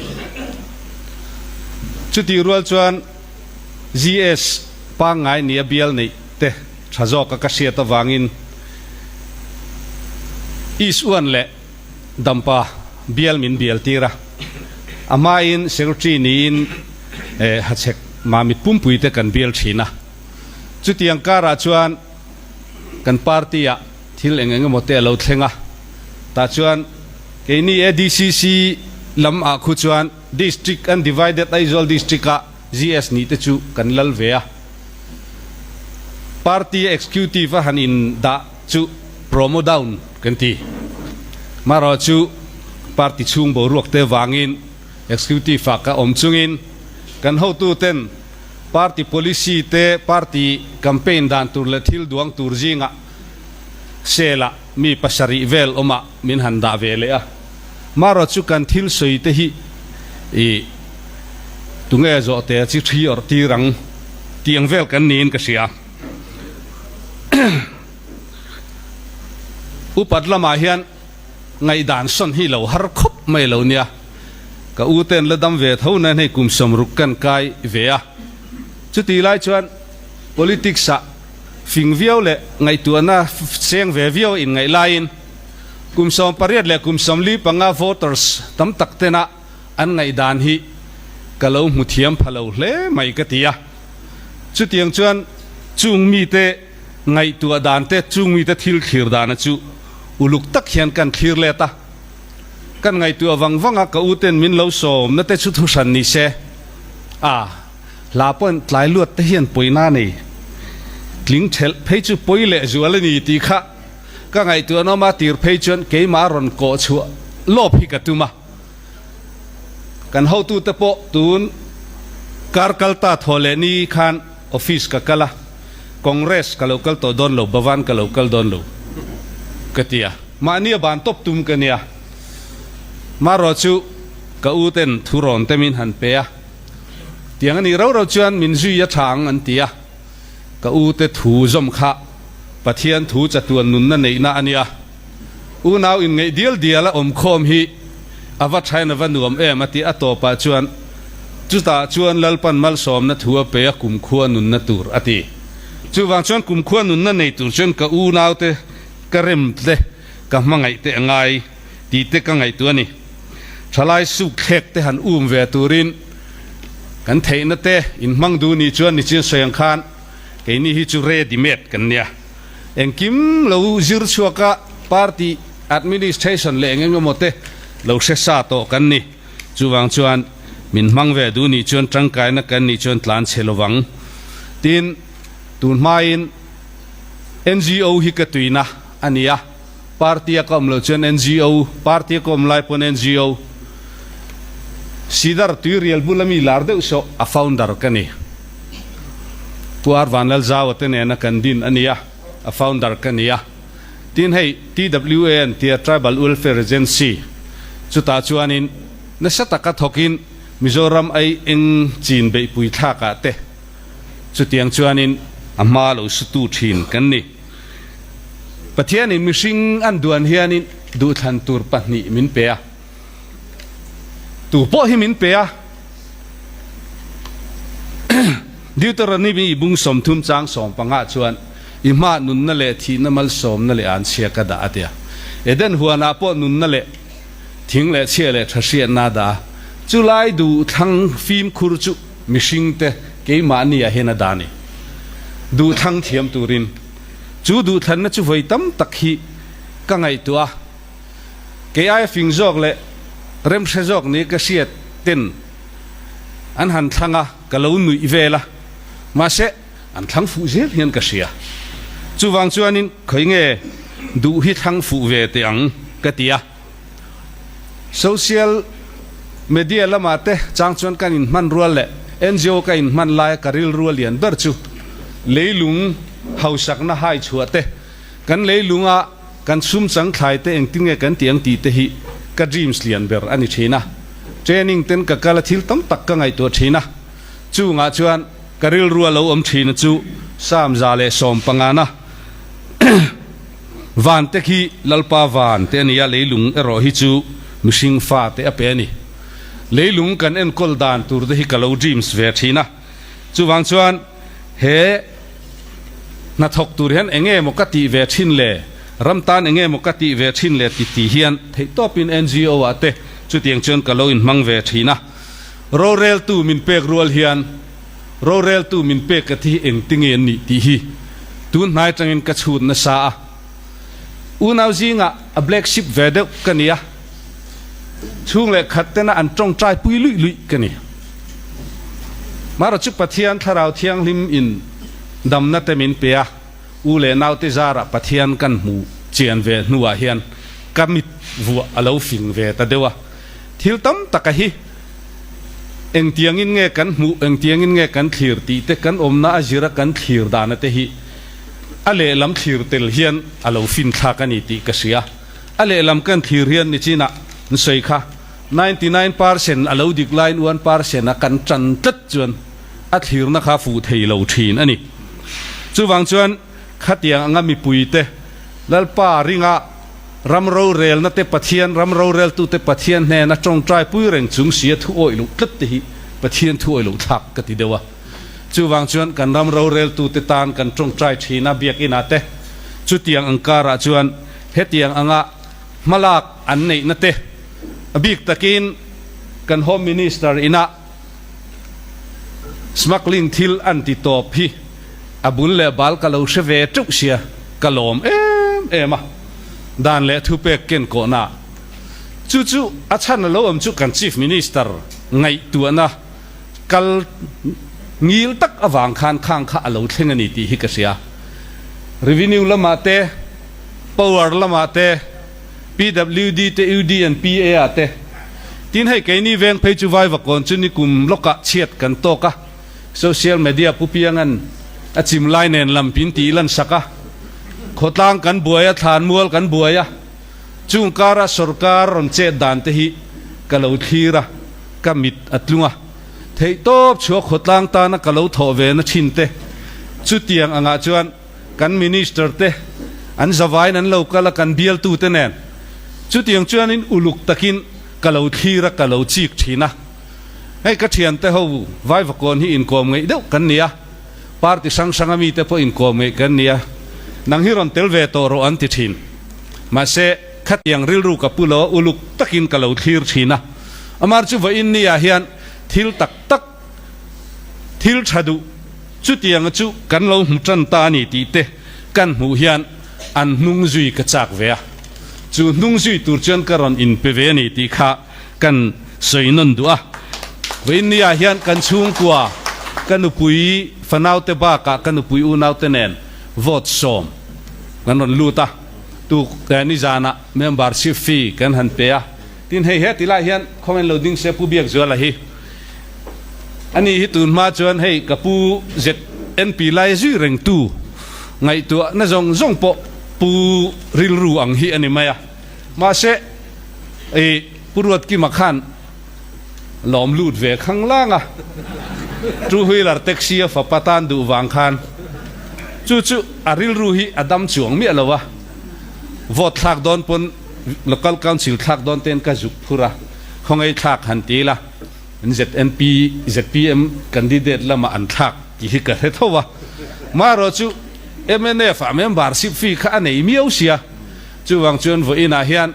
Chutih rual chuan GS pangngai nia bial neih te tha zawka ka hriat avangin East Uan leh Dampa bial min bial tir a, a hmain Secretary niin Hachhek Mamit pumpui te kan bial thin a. Chutiang karah chuan kan party ah thil eng eng emaw te a lo thleng a, tah chuan keini ADCC lam ah khu chuan District Undivided Aizawl District ah GS nih te chu kan lal ve a. Party Executive a han in dah chu promo down kan ti. Marawh chu party chhung boruak te vangin Executive ah ka awm chungin kan hotu ten party policy te party campaign dan tur leh thil duang tur zingah sel ah mi pasarih vel awm ah min han dah ve leh a. Marawh chu kan thil sawi te hi i tunge zawh te chi thi awrh tir ang tih ang vel kan niin ka hria. Upat lamah hian ngaihdan sawn hi lo har khawp mai lo nia. Ka u ten la dam ve tho nen hei kum 60 kan kai ve a. Chutih lai chuan politics ah fing viau leh ngaihtuahna seng ve viau in ngaih laiin kum 18 leh kum 45 voters tam tak tena an ngaihdan hi ka lo hmu thiam pha lo hle mai ka ti a. Chutiang chuan chung mite ngaihtuah dan te, chung mite thil thlir dana chu uluk tak hian kan thlir let a. Kan ngaihtuah vang vang a, ka u ten min lo sawm na te chu thu hran ni se. A, hla pawhin tlai luat te hian pawina nei tling thelh phei chu pawi leh zual a ni tih kha ka ngaihtuah nawm a, tir phei chuan keimah rawn kawh chhuah lawp hi ka tum a. Kan hotute pawh tun kar kal ta thaw leh ni khan office ka kal a, Congress ka lo kal tawh dawn lo, Bhavan ka lo kal dawn lo ka ti a, mahni a ban tawp tum ka nia. Marawh chu ka u ten thu rawn te min han pe a, tiang a nih rau rau chuan min zui a tha ang an ti a, ka u te thu zawm kha Pathian thu chatuan nunna neihna a nia. Unau inngeih dial dial a awmkhawm hi a va thain a va nuam em a ti a tawpah chuan chutah chuan Lalpan malsawmna thu a pe a kumkhua nunna tur a ti. Chuvang chuan kumkhua nunna nei tur chuan ka unaute ka rem te ka hmangaih te a ngai tih te ka ngaihtuah a ni. Thalai suk thlek te han um ve turin kan theihna te inhmang duh ni chuan nichin sawi ang khan keini hi chu ready made kan nia. Engkim lo zir chhuak a, party administration leh eng eng emaw te lo hre sa tawh kan ni. Chuvang chuan min hmang ve duh nih chuan tangkaina kan nih chuan tlan chhe lovang. Tin, tun hmain NGO hi ka tuina a ni a, party a ka awm loh chuan NGO, party a ka awm lai pawn NGO, Sidar Tuirial bula mi lar deuh sawh a founder ka ni. Pu Ar Vanlalzaua te nena kan din a nia, a founder ka nia. Tin hei TWA an tia Tribal Welfare Agency chutah chuanin nasa taka thawkin Mizoram ai eng chin beihpui thlakah te chutiang chuanin a hma lo sutu thin kan ni. Pathianin mihring an duan hianin duhthlan tur pahnih min pe a. Tu pawh hi min pe a. Deuteronomy bung 30 chang 15 chuan i hma nunna leh thihna malsawmna leh an chhia ka dah a ti a. Eden huanah pawh nunna leh thing leh chhia leh tha hriatna a dah a. Chulai duhthlang fimkhur chu mihringte keimahni ah hian a dah a ni. Duhthlang thiam turin chu duhthlanna chu vawi tam tak hi ka ngaihtuah a. Kei aia fing zawk leh remhre zawk ni ka hriat ten an han thlang a, ka lo nuih vel a. Mahse, an thlang fuh zel hian ka hria. Chuvang chuanin khawi nge duh hi thlang fuh ve teh ang ka ti a. Social media lamah te chang chuan kan inhman rual leh ngo ka inhman laia ka rilru a lian ber chu leilung hausakna hai chhuah te, kan leilunga kan sum chang thlai te engtin nge kan tih ang tih te hi ka dreams lian ber a ni thin a. Training ten ka kal a thil tam tak ka ngaihtuah thin a. Chungah chuan ka rilru a lo awm thin a chu Psalm 115 Van te khi Lalpa van te a ni a, leilung erawh hi chu mihring fa te a pe a ni. Leilung kan enkawl dan tur te hi ka lo dreams ve thin a. Chuvang chuan he hnathawk tur hian enge maw ka tih ve thin le, ram tan enge maw ka tih ve thin le ti ti hian theihtawpin ngo ah te chutiang chuan ka lo inhmang ve thin a. Roreltu min pek rual hian roreltu min pek ka thi hi engtinge an nih tih hi tun hnai atangin ka chhut nasa a. Unau zingah a black sheep ve deuh ka ni a, chhung leh khat tena an tawngtai pui luih luih ka ni. Marawh chu Pathian Thlarau Thianghlim in damna te min pe a, u leh naute zarah Pathian kan hmu chian ve hnuah hian ka mit vuah a lo fing ve ta deuh a. Thil tam taka hi engtiangin nge kan hmuh, engtiangin nge kan thlir tih te, kan awmna a zira kan thlir dana te hi a lehlam thlir tel hian a lo finthlak a ni tih ka hria. A lehlam kan thlir hian nichinah an sawi kha 99% a lo dik laiin 1% a kan tan tlat chuan a thlirna kha fuh thei lo thin a ni. Chuvang chuan khatiang anga mipuite Lalpa ringa Ram rorelna te Pathian, ram roreltute Pathian hnena tawngtai pui reng chung sia thu awih loh tlat te hi Pathian thu awih loh thlak ka ti deuh a. Chuvang chuan kan ram roreltute tan kan tawngtai thin a biakinah te chutiang ang karah chuan hetiang anga hmalak an neihna te a bik takin kan Home Minister ina Smuggling thil an ti tawp hi a bul leh bal ka lo hre ve teuh sia, ka lawm em em a, dan leh thupek ken kawhna chu chu a chhan a lo awm chu kan Chief Minister ngaihtuahna kal ngil tak avang khan khang kha a lo thleng a ni tih hi ka hria. Revenue lamah te, Power lamah te, PWD te UD and PA ah te. Tin hei keini veng phei chu Vaivakawn chu nikum lawkah chhiat kan tawk a, social media pu piangan a chim lai nen lam pin tih lan sak a, khawtlang kan buai a, thlanmual kan buai a, chung kara sorkar rawn chet dan te hi ka lo thlir a, ka mit a tlung a, theihtawp chhuak khawtlang tana ka lo thawh ve na thin te chutiang angah chuan Kan Minister te an zavaiin an lo kal a, kan bialtu te nen. Chutiang chuanin uluk takin ka lo thlir a, ka lo chik thin a. Hei ka thiante ho Vaivakawn hi inkawm ngeih deuh kan ni a, party hrang hrang a mite pawh inkawm ngeih kan ni a, nang hi rawn tel ve tawh rawh an ti thin. Mahse, khatiang rilru ka pu lo a, uluk takin ka lo thlir thin a. Amar chu vawiin ni ah hian thil tak tak, Thil tha duh chutianga chu kan lo hmu tan ta a ni tih te kan hmuh hian an hnung zui ka chak ve a, chu hnung zui tur chuan ka rawn inpe ve a ni tih kha kan sawi nawn duh a. Vawiinnia hian kan chhungkua, ka nupui fanaute bakah ka nupui unaute nen vote sawm kan rawn lut a, tuk nizanah membership fee kan han pe a, tin hei he tilai hian khawngain lo ding se Pu Biakzuala hi. Ani hi tun hma chuan hei ka pu ZNP lai zui reng tu ngaihtuah na zawng zawng pawh pu rilru ang hi a ni mai a. Mahse i Pu Ruatkima khan lawm lut ve khang lang a, two wheeler taxi a fapa tan duh vang khan chu chu a rilru hi a dam chuang miah lo a, vote thlak dawn pawn local council thlak dawn ten ka zuk phur a, khawngaih thlak han ti ila. ZNP, zpm candidate lamah an thlak tih hi ka hre tho a. Marawh chu mnf ah membership fee kha a nei miau sia. Chuvang chuan vawiinah hian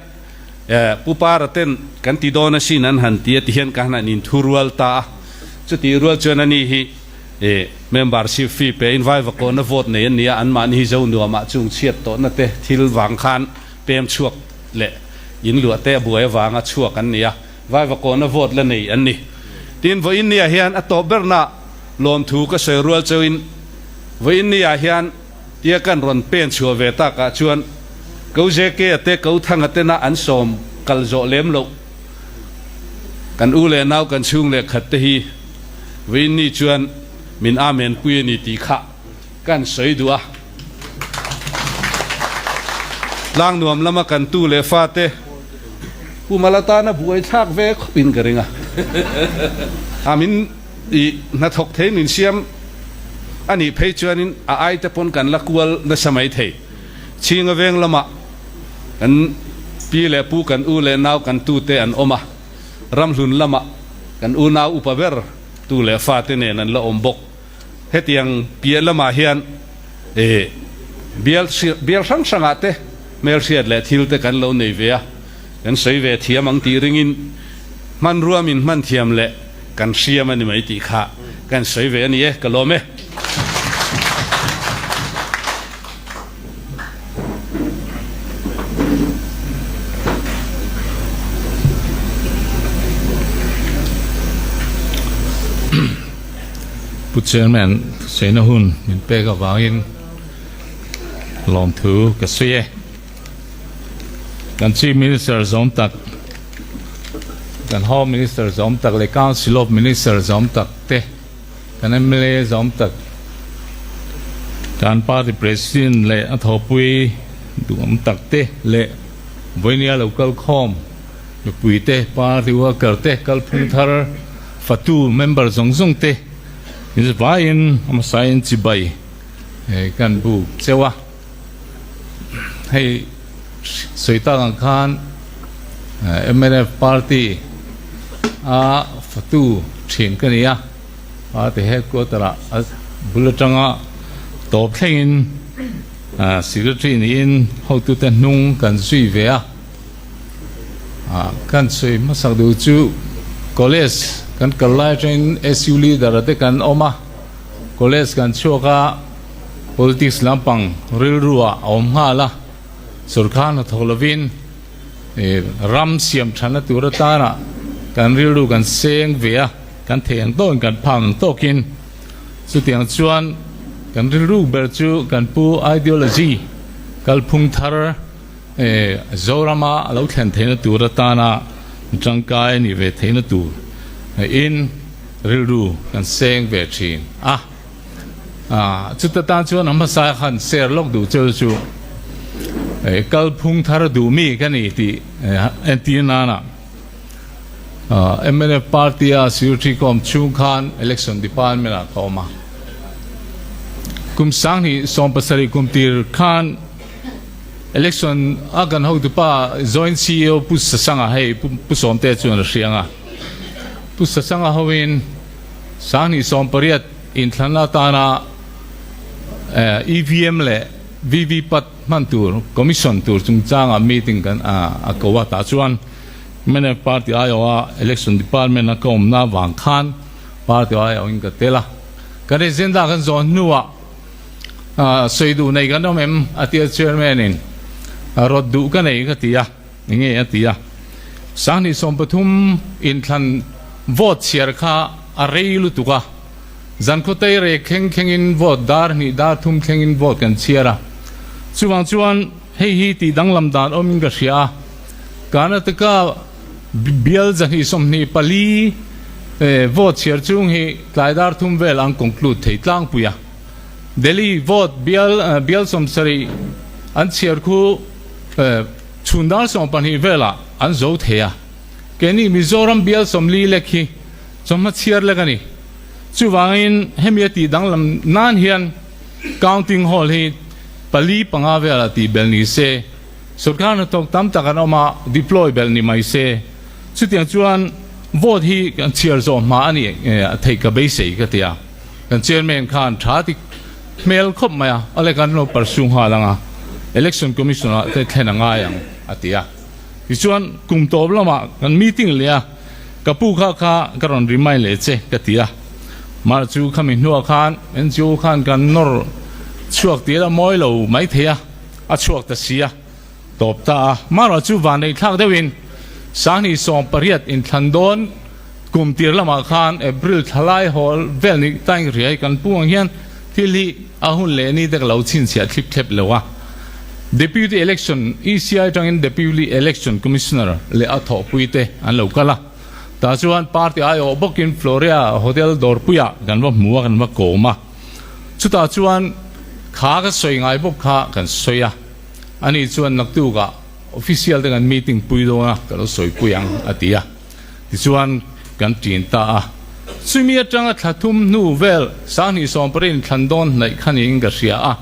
Pu Para ten kan ti dawn asin an han ti a ti hian ka han inthurual ta a. Chutih rual chuan ani hi membership fee pe in vaivakawna vote nei an ni a, anmahni hi zo nuamah chung chhiat tawhna te thil vang khan pem chhuak leh in luah te a buai avanga chhuak an ni a. Vaivakawna vote la nei an ni. Tin, vawiin nia hian a tawp berna Lawmthu ka sawi rual chauhin vawiin ni ah hian tia kan rawn pen chhuah ve tak ah chuan Ko JK-a te Ko Thanga tena an sawm kal zawh lem loh kan u leh nau kan chhung leh khat te hi vawiin ni chuan min amen pui a ni tih kha kan sawi duh a. Tlang nuam lama kan tu leh fate Pu Mala tana buai thlak ve khawp in ka ring a. A min i hnathawk thei min siam a nih phei chuanin a ai te pawn kan la kual nasa mai thei. Chhinga veng lamah kan pi leh pu kan u leh nau kan tu te an awm a, ramhlun lamah kan unau upa ber tu leh fate nen an la awm bawk. Hetiang piah lamah hian eh bial bial hrang hrangah te hmelhriat leh thil te kan lo nei ve a, kan sawi ve thiam ang tih ringin hmanrua min hman thiam leh kan hriam a ni mai tih kha kan sawi ve a ni e, ka lawm e. Pu Chairman, thusaina hun min pek avangin lawmthu ka sawi e. Kan Chief Minister zawm tak, kan Home Minister zawm tak leh Council of Minister zawm tak te, Kan mla zawm tak kan party president leh a thawhpui duhawm tak te leh vawinia lo kal khawm mipui te, party worker te, kalphung thar fatu member zawng zawng te vaiin a hmasain chibai kan buk cheu a. Hei sawi tak ang khan mnf party a fatu thin ka ni a, party headquarter ah a bul atanga tawp thlengin secretary niin hotute hnung kan zui ve a, kan sawi hmasak duh chu college kan kal lai atangin SU leader te kan awm a, college kan chhuak a. Politics lampang rilru ah a awm nghal a, sorkar hnathawk lovin ram siam thanna tur atana kan rilru kan seng ve a, kan thei ang tawkin kan phak ang tawkin chutiang chuan kan rilru ber chu kan pu ideology kalphung thar Zorama a lo thlen theihna tur atana tangkai a nih ve theihna tur in rilru kan seng ve thin a. Chuta tan chuan a hmasa khan share lawk duh cheu chu kalphung thar duh mi ka ni tih entir nana mnf party a secretary ka awm chhung khan election department ah ka awm a. Kum 2017 kum tir khan election a kan hotupa joint CEO Pu Sasanga hei Pu Sawmte chuan a hriang a. Pu Sasanga hoin 2018 inthlanna atana EVM leh VVPAT hman tur Commission tur chungchanga meeting kan a ko a, tah chuan mnf party aiawha Election Department a ka awmna avang khan party aiawhin ka tel a. Kan agenda kan zawh hnuah sawi duh nei kan awm em a tia Chairman in rawt duh ka nei ka ti a. Enge a ti a, 2013 inthlan vote chhiar kha a rei lutuk a, zankhawtei rek thleng thlengin vote dar hnih dar thum thlengin vote kan chhiar a, chuvang chuan hei hi tih danglam dan awmin ka hria a, Karnataka bial 124 vote chhiar chung hi tlai dar thum vel an conclude thei tlangpui a, Delhi vote bial bial 70 an chhiar khu Chhun dar 12 velah an zo thei a, keini Mizoram bial 40 lek hi chawhma chhiar lek a ni. Chuvangin hemi a tih danglam nan hian counting hall hi pali panga velah tih belh ni se, sorkar hnathawk tam tak an awm a, deploy belh ni mai se. Chutiang chuan vote hi kan chhiar zawh hma a ni theih ka beisei ka ti a. Kan chairman khan tha ti hmel khawp mai a, awle kan lo pursue nghal ang a, Election Commission ah te thlen a ngai ang a ti a. Tichuan kum tawp lamah kan meeting leh a, ka pu kha kha ka rawn remind leh che ka ti a. Mar chu khami hnuah khan NGO khan kan nawr chhuak tir a mawi lo mai thei a, a chhuak ta si a, tawp ta a. Marawh chu van neih thlak deuhin 2018 inthlan dawn. Kum tir lamah khan April thla lai hawl vel ni tain riai kan pu ang hian thil hi a hun leh ni te ka lo chhinchhiah thlip thlep lo a. Deputy Election, ECI atangin Deputy Election Commissioner leh a thawhpui te an lo kal a. Tah chuan party aiawh bawkin Floria Hotel dawrpuiah kan va hmu a, kan va kawm a. Chutah chuan kha ka sawi ngai bawk kha kan sawi a. Ani chuan naktukah official te kan meeting pui dawn a, ka lo sawipui ang a ti a. Tichuan kan ṭin ta a. Chumi aṭanga thla thum hnu vel 20 sawmparin thlan dawn hnaih kha niin ka hria a.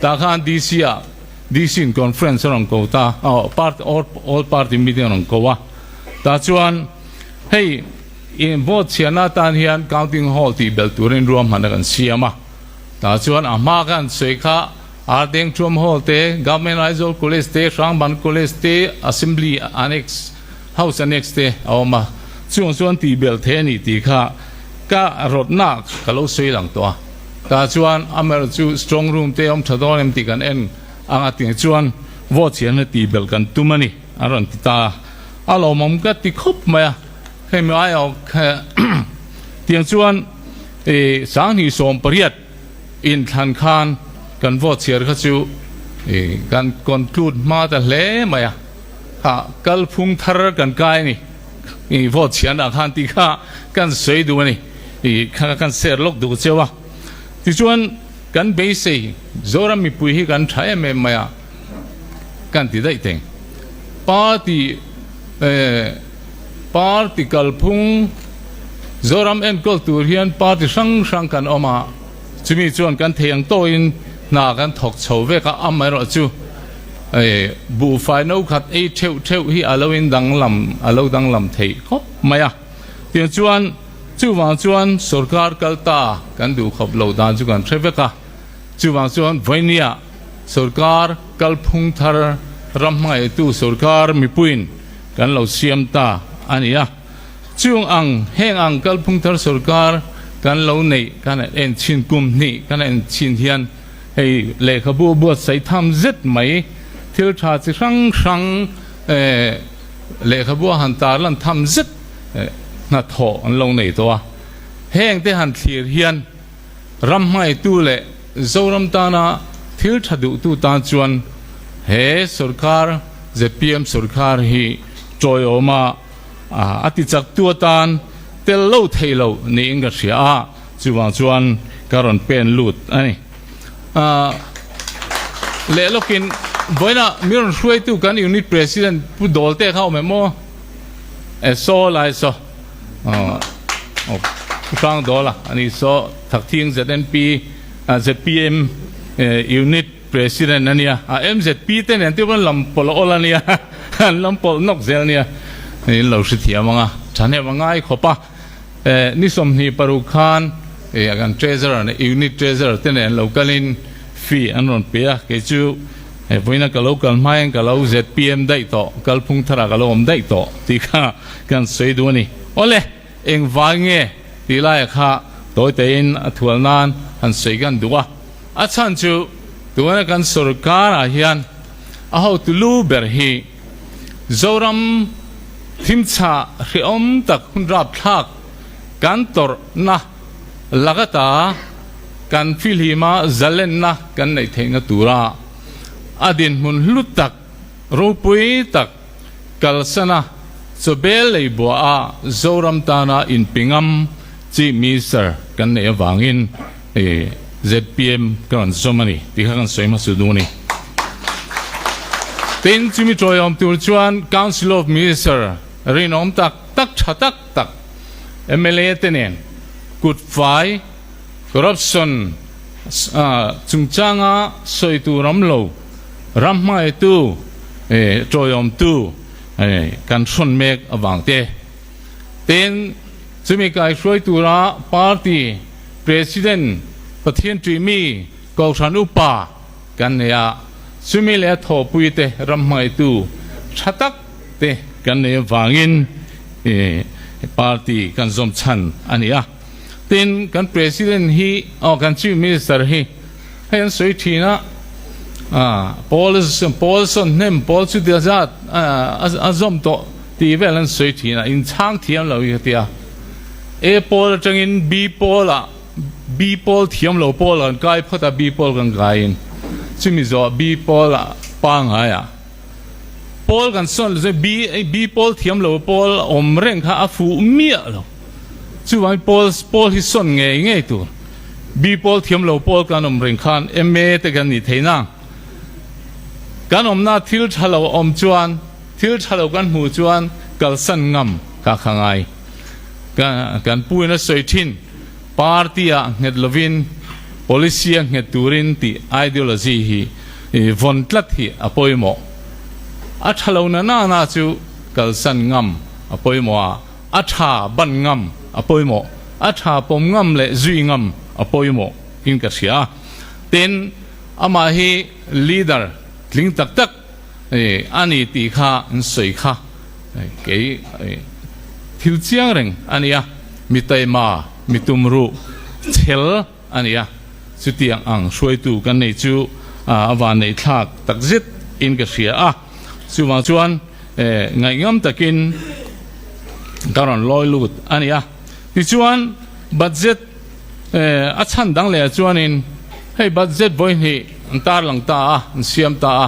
Tah khan DC ah DC in conference a rawn ko ta a, party all party meeting a rawn ko a. Tah chuan hei vote chhiarna atan hian counting hall tih belh turin ruahmanna kan siam a. Tah chuan a hma khan sawi kha Ardeng Thuam Hall te, Government Aizawl College te, Hrangban College te, Assembly Annex, House Annex te a awm a, chung chuan tih belh thei a ni tih kha ka rawtna ka lo sawi lang tawh a. Tah chuan amaherawh chu strong room te awm tha dawn em tih kan en ang a tih chuan vote chhiarna tih belh kan tum a ni a rawn ti ta a, a lawmawm ka ti khawp mai a, hemi aiawh tiang chuan 2018 Inthlan khan kan vote chhiar kha chu kan conclude hma ta hle mai a, kha kalphung thar kan kai a ni, i vote chhiarna khan tih kha kan sawi duh a ni, i kha kan share lawk duh cheu a. Tichuan kan beisei Zoram mipui hi kan tha em em mai a, kan ti daih teng. Party party kalphung Zoram enkawl tur hian party hrang hrang kan awm a, chumi chuan kan thei ang tawhin hna kan thawk chho vek a, amaherawh chu buhfai no khat ei theuh theuh hi a lo in danglam a lo danglam theih khawp mai a. Tiang chuan chuvang chuan sorkar kal ta kan duh khawp lo dan chu kan hre vek a, chuvang chuan vawinia sorkar kalphung thar ram hmangaihtu sorkar mipuiin kan lo siam ta a ni a. Chung ang, heng ang kalphung thar sorkar kan lo neih kan en chhin kum hnih kan en chhin hian hei lehkhabu buatsaih tham zet mai thil tha chi hrang hrang lehkhabu a han tarlan tham zet hnathawh an lo nei tawh a. Heng te han thlir hian ram hmaitu leh Zoram tana thil tha duhtu tan chuan he sorkar zpm sorkar hi tawiawma A ti chak tu atan tel lo thei lo niin ka hria a, chuvang chuan ka rawn pen lut a ni. Leh lawkin vawiinah mi rawn hruaitu kan unit president Pu Dawlte kha awm em aw? E saw lai saw Pu Hrang Dawla a ni saw Thakthing ZNP zpm unit President a nia, a MZP te nen te pawh an lam pawlh awl a nia, an lam pawlh nawk zel a nia, in lo hrethiam ang a, thahnem a ngai khawp a, ni 26 khan kan Treasurer leh Unit Treasurer te nen lo kalin fee an rawn pe a, kei chu vawiina ka lo kal hmain ka lo zpm daih tawh, kalphung tharah ka lo awm daih tawh tih kha kan sawi duh a ni. Awle! Engvai nge tih laia kha tawi teiin a thual nan han sawi kan duh a, a chhan chu tuna kan sorkar ah hian a hotu lu ber hi Zoram thimchhah hrehawm tak hun rapthlak kan tawrhna lakata kan fihlima zalenna kan neih theihna tura a dinhmun hlu tak ropui tak kalsana chawbel lei buaha Zoram tana inpingam Chief Minister kan neih avangin zpm ka rawn zawm a ni tih kha kan sawi hmasa duh a ni. Tin, chumi tawiawm tur chuan Council of Minister rinawm tak tak tha tak tak mla te nen kutfai, corruption, chungchanga sawi tur awm lo, Ram hmaitu, tawiawmtu kan hrawn mek avang te. Tin, chumi kaihruai tura party president Pathian ṭihmi Kohhran upa kan nei a, chumi leh a thawhpui te ram hmaitu ṭha tak te kan nei avangin party kan zawm chhan a ni a. Tin, kan president hi, aw kan chief minister hi, Hei an sawi thin a, Paul Paul sawn hnem Paul chu tia zat a zawm tawh tih vel an sawi thin a, inchhang thiam lo hi ka ti a. A pawl atangin B pawlah B pawl thiam lo pawl kan kai phawt a, B pawl kan kaiin chumi zawh B pawlah pangaiah pawl kan sawn lo chuan B B pawl thiam lo pawl awm reng kha a fuh miah lo. Chuvangin pawl pawl hi sawn ngei ngei tur. B pawl thiam lo pawl kan awm reng khan MA te kan nih theih nang. Kan awmna thil tha lo awm chuan thil tha lo kan hmuh chuan kalsan ngam kha kha ngai. Kan pu in a sawi thin party ah nghet lovin policy a nghet turin tih ideology hi vawn tlat hi a pawimawh. A tha lo na na na chu kalsan ngam a pawimawh a, a tha ban ngam a pawimawh, a tha pawm ngam leh zui ngam a pawimawh in ka hria a. Tin, amah hi leader tling tak tak a ni tih kha an sawi kha kei thil chiang reng a ni a, mi taima, mi tumruh chhel a ni a, chutiang ang hruaitu kan nei chu a vanneih thlak tak zet in ka hria a, chuvang chuan ngaihngam takin ka rawn lawi lut a ni a, tichuan budget a chhan dang leh ah chuanin hei budget vawi hnih an tarlang ta a, an siam ta a,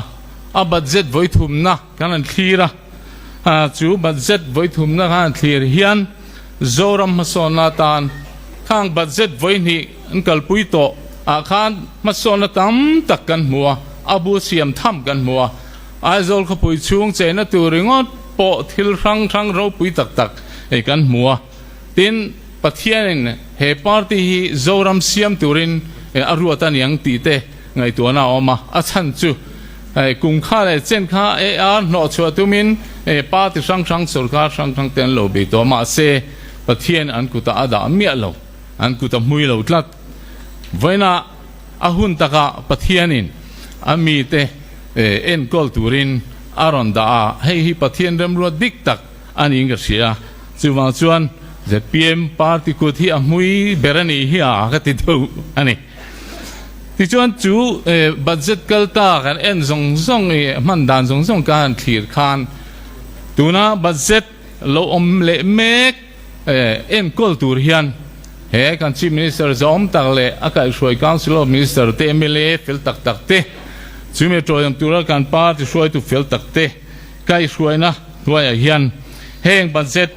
a budget vawi thumna kan han thlir a, chu budget vawi thumna kan han thlir hian Zoram hmasawnna atan khang budget vawi hnih an kalpui tawh ah khan hmasawnna tam tak kan hmu a, a bu siam tham kan hmu a, Aizawl khawpui chhung cheina tur ringawt pawh thil hrang hrang ropui tak tak kan hmu a. Tin, Pathianin he party hi Zoram siam turin a ruat a niang tih te ngaihtuahna a awm a, a chhan chu kum kha leh chen kha AR hnawhchhuah tumin party hrang hrang, sorkar hrang hrang te an lo bei tawh a, mahse Pathian an kutah a dah miah lo, an kut a hmui lo tlat. Vawiinah a hun takah Pathianin a mite enkawl turin a rawn dah a, hei hi Pathian remruat dik tak a niin ka hria. Chuvang chuan zpm party kut hi a hmui ber a nih hi a ka ti deuh a ni. Tichuan chu budget kal ta kan en zawng zawng i hman dan zawng zawng ka han thlir khan tuna budget lo awm leh mek enkawl tur hian he kan Chief Minister zawm tak leh a kaihhruai Council of Minister te mla fel tak tak te chumi tawihawm tura kan party hruaitu fel tak te Kaihhruaina hnuaiah hian heng budget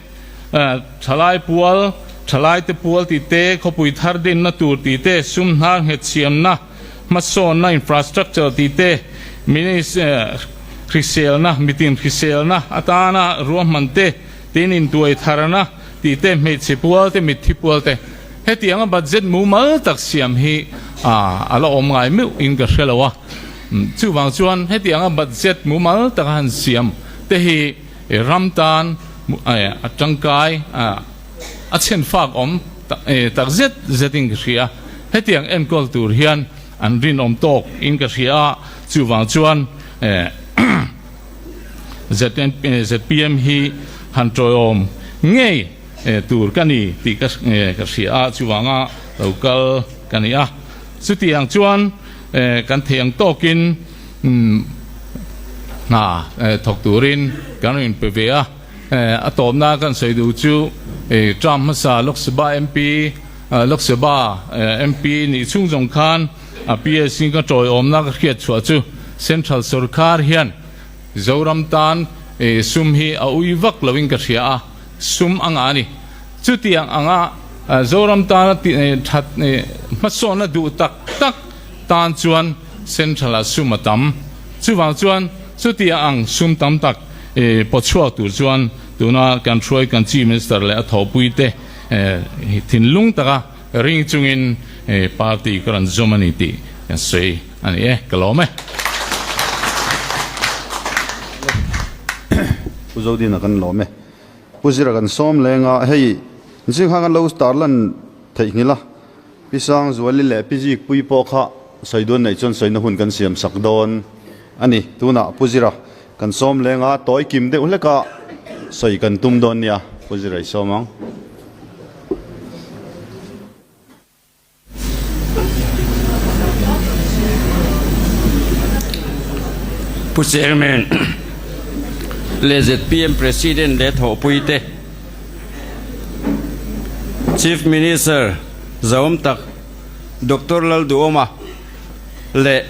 thalai pual, thalaite pual tih te, khawpui thar dinna tur tih te, sum hnar nghet siamna, hmasawnna infrastructure tih te, hriselna, mitin hriselna atana ruahman te, tin intuai tharna tih te, hmeichhe pual te, mitthi pual te, hetianga budget mumal tak siam hi a la awm ngai meuh in ka hre lo a. Chuvang chuan hetianga budget mumal taka han siam te hi ram tan a tangkai a chhenfak awm tak zet zetin ka hria. Hetiang enkawl tur hian an rinawm tawk in ka hria a, chuvang chuan zpm hi han tawiawm ngei tur ka ni tih ka hria a, chuvanga lo kal ka ni a. Chutiang chuan Kan thei ang tawkin hna thawk turin kan rawn inpe ve a, a tawpna kan sawi duh chu term hmasa Lok Sabha MP, Lok Sabha MP nih chhung zawng khan a PSC ka tawiawmna ka hriat chhuah chu Central Sorkar hian Zoram tan sum hi a ui vak loin ka hria a, sum a ngah a ni. Chutiang anga Zoram tana that hmasawnna duh tak tak tan chuan Central-ah sum a tam. Chuvang chuan chutiang ang sum tam tak pawchhuak tur chuan tuna kan hruai kan Chief Minister leh a thawhpuite thinlung taka ring chungin party ka rawn zawm a ni tih kan sawi a ni e. Ka lawm e. Pu Zodina kan lawm e. Pu Zira kan sawm leng a, hei zing khan kan lo tarlan theihnghilh a, Pi Sangzuali leh Pi Zikpuii pawh kha sawi dawn neih chuan sawina hun kan siam sak dawn a ni. Tunah Pu Zira kan sawm leng a, tawi kim deuh hlek a sawi kan tum dawn nia, Pu Zira i sawm ang. Pu Chairman leh zpm President leh thawhpuite. Chief Minister Zaawm tak Doctor Lalduhawma leh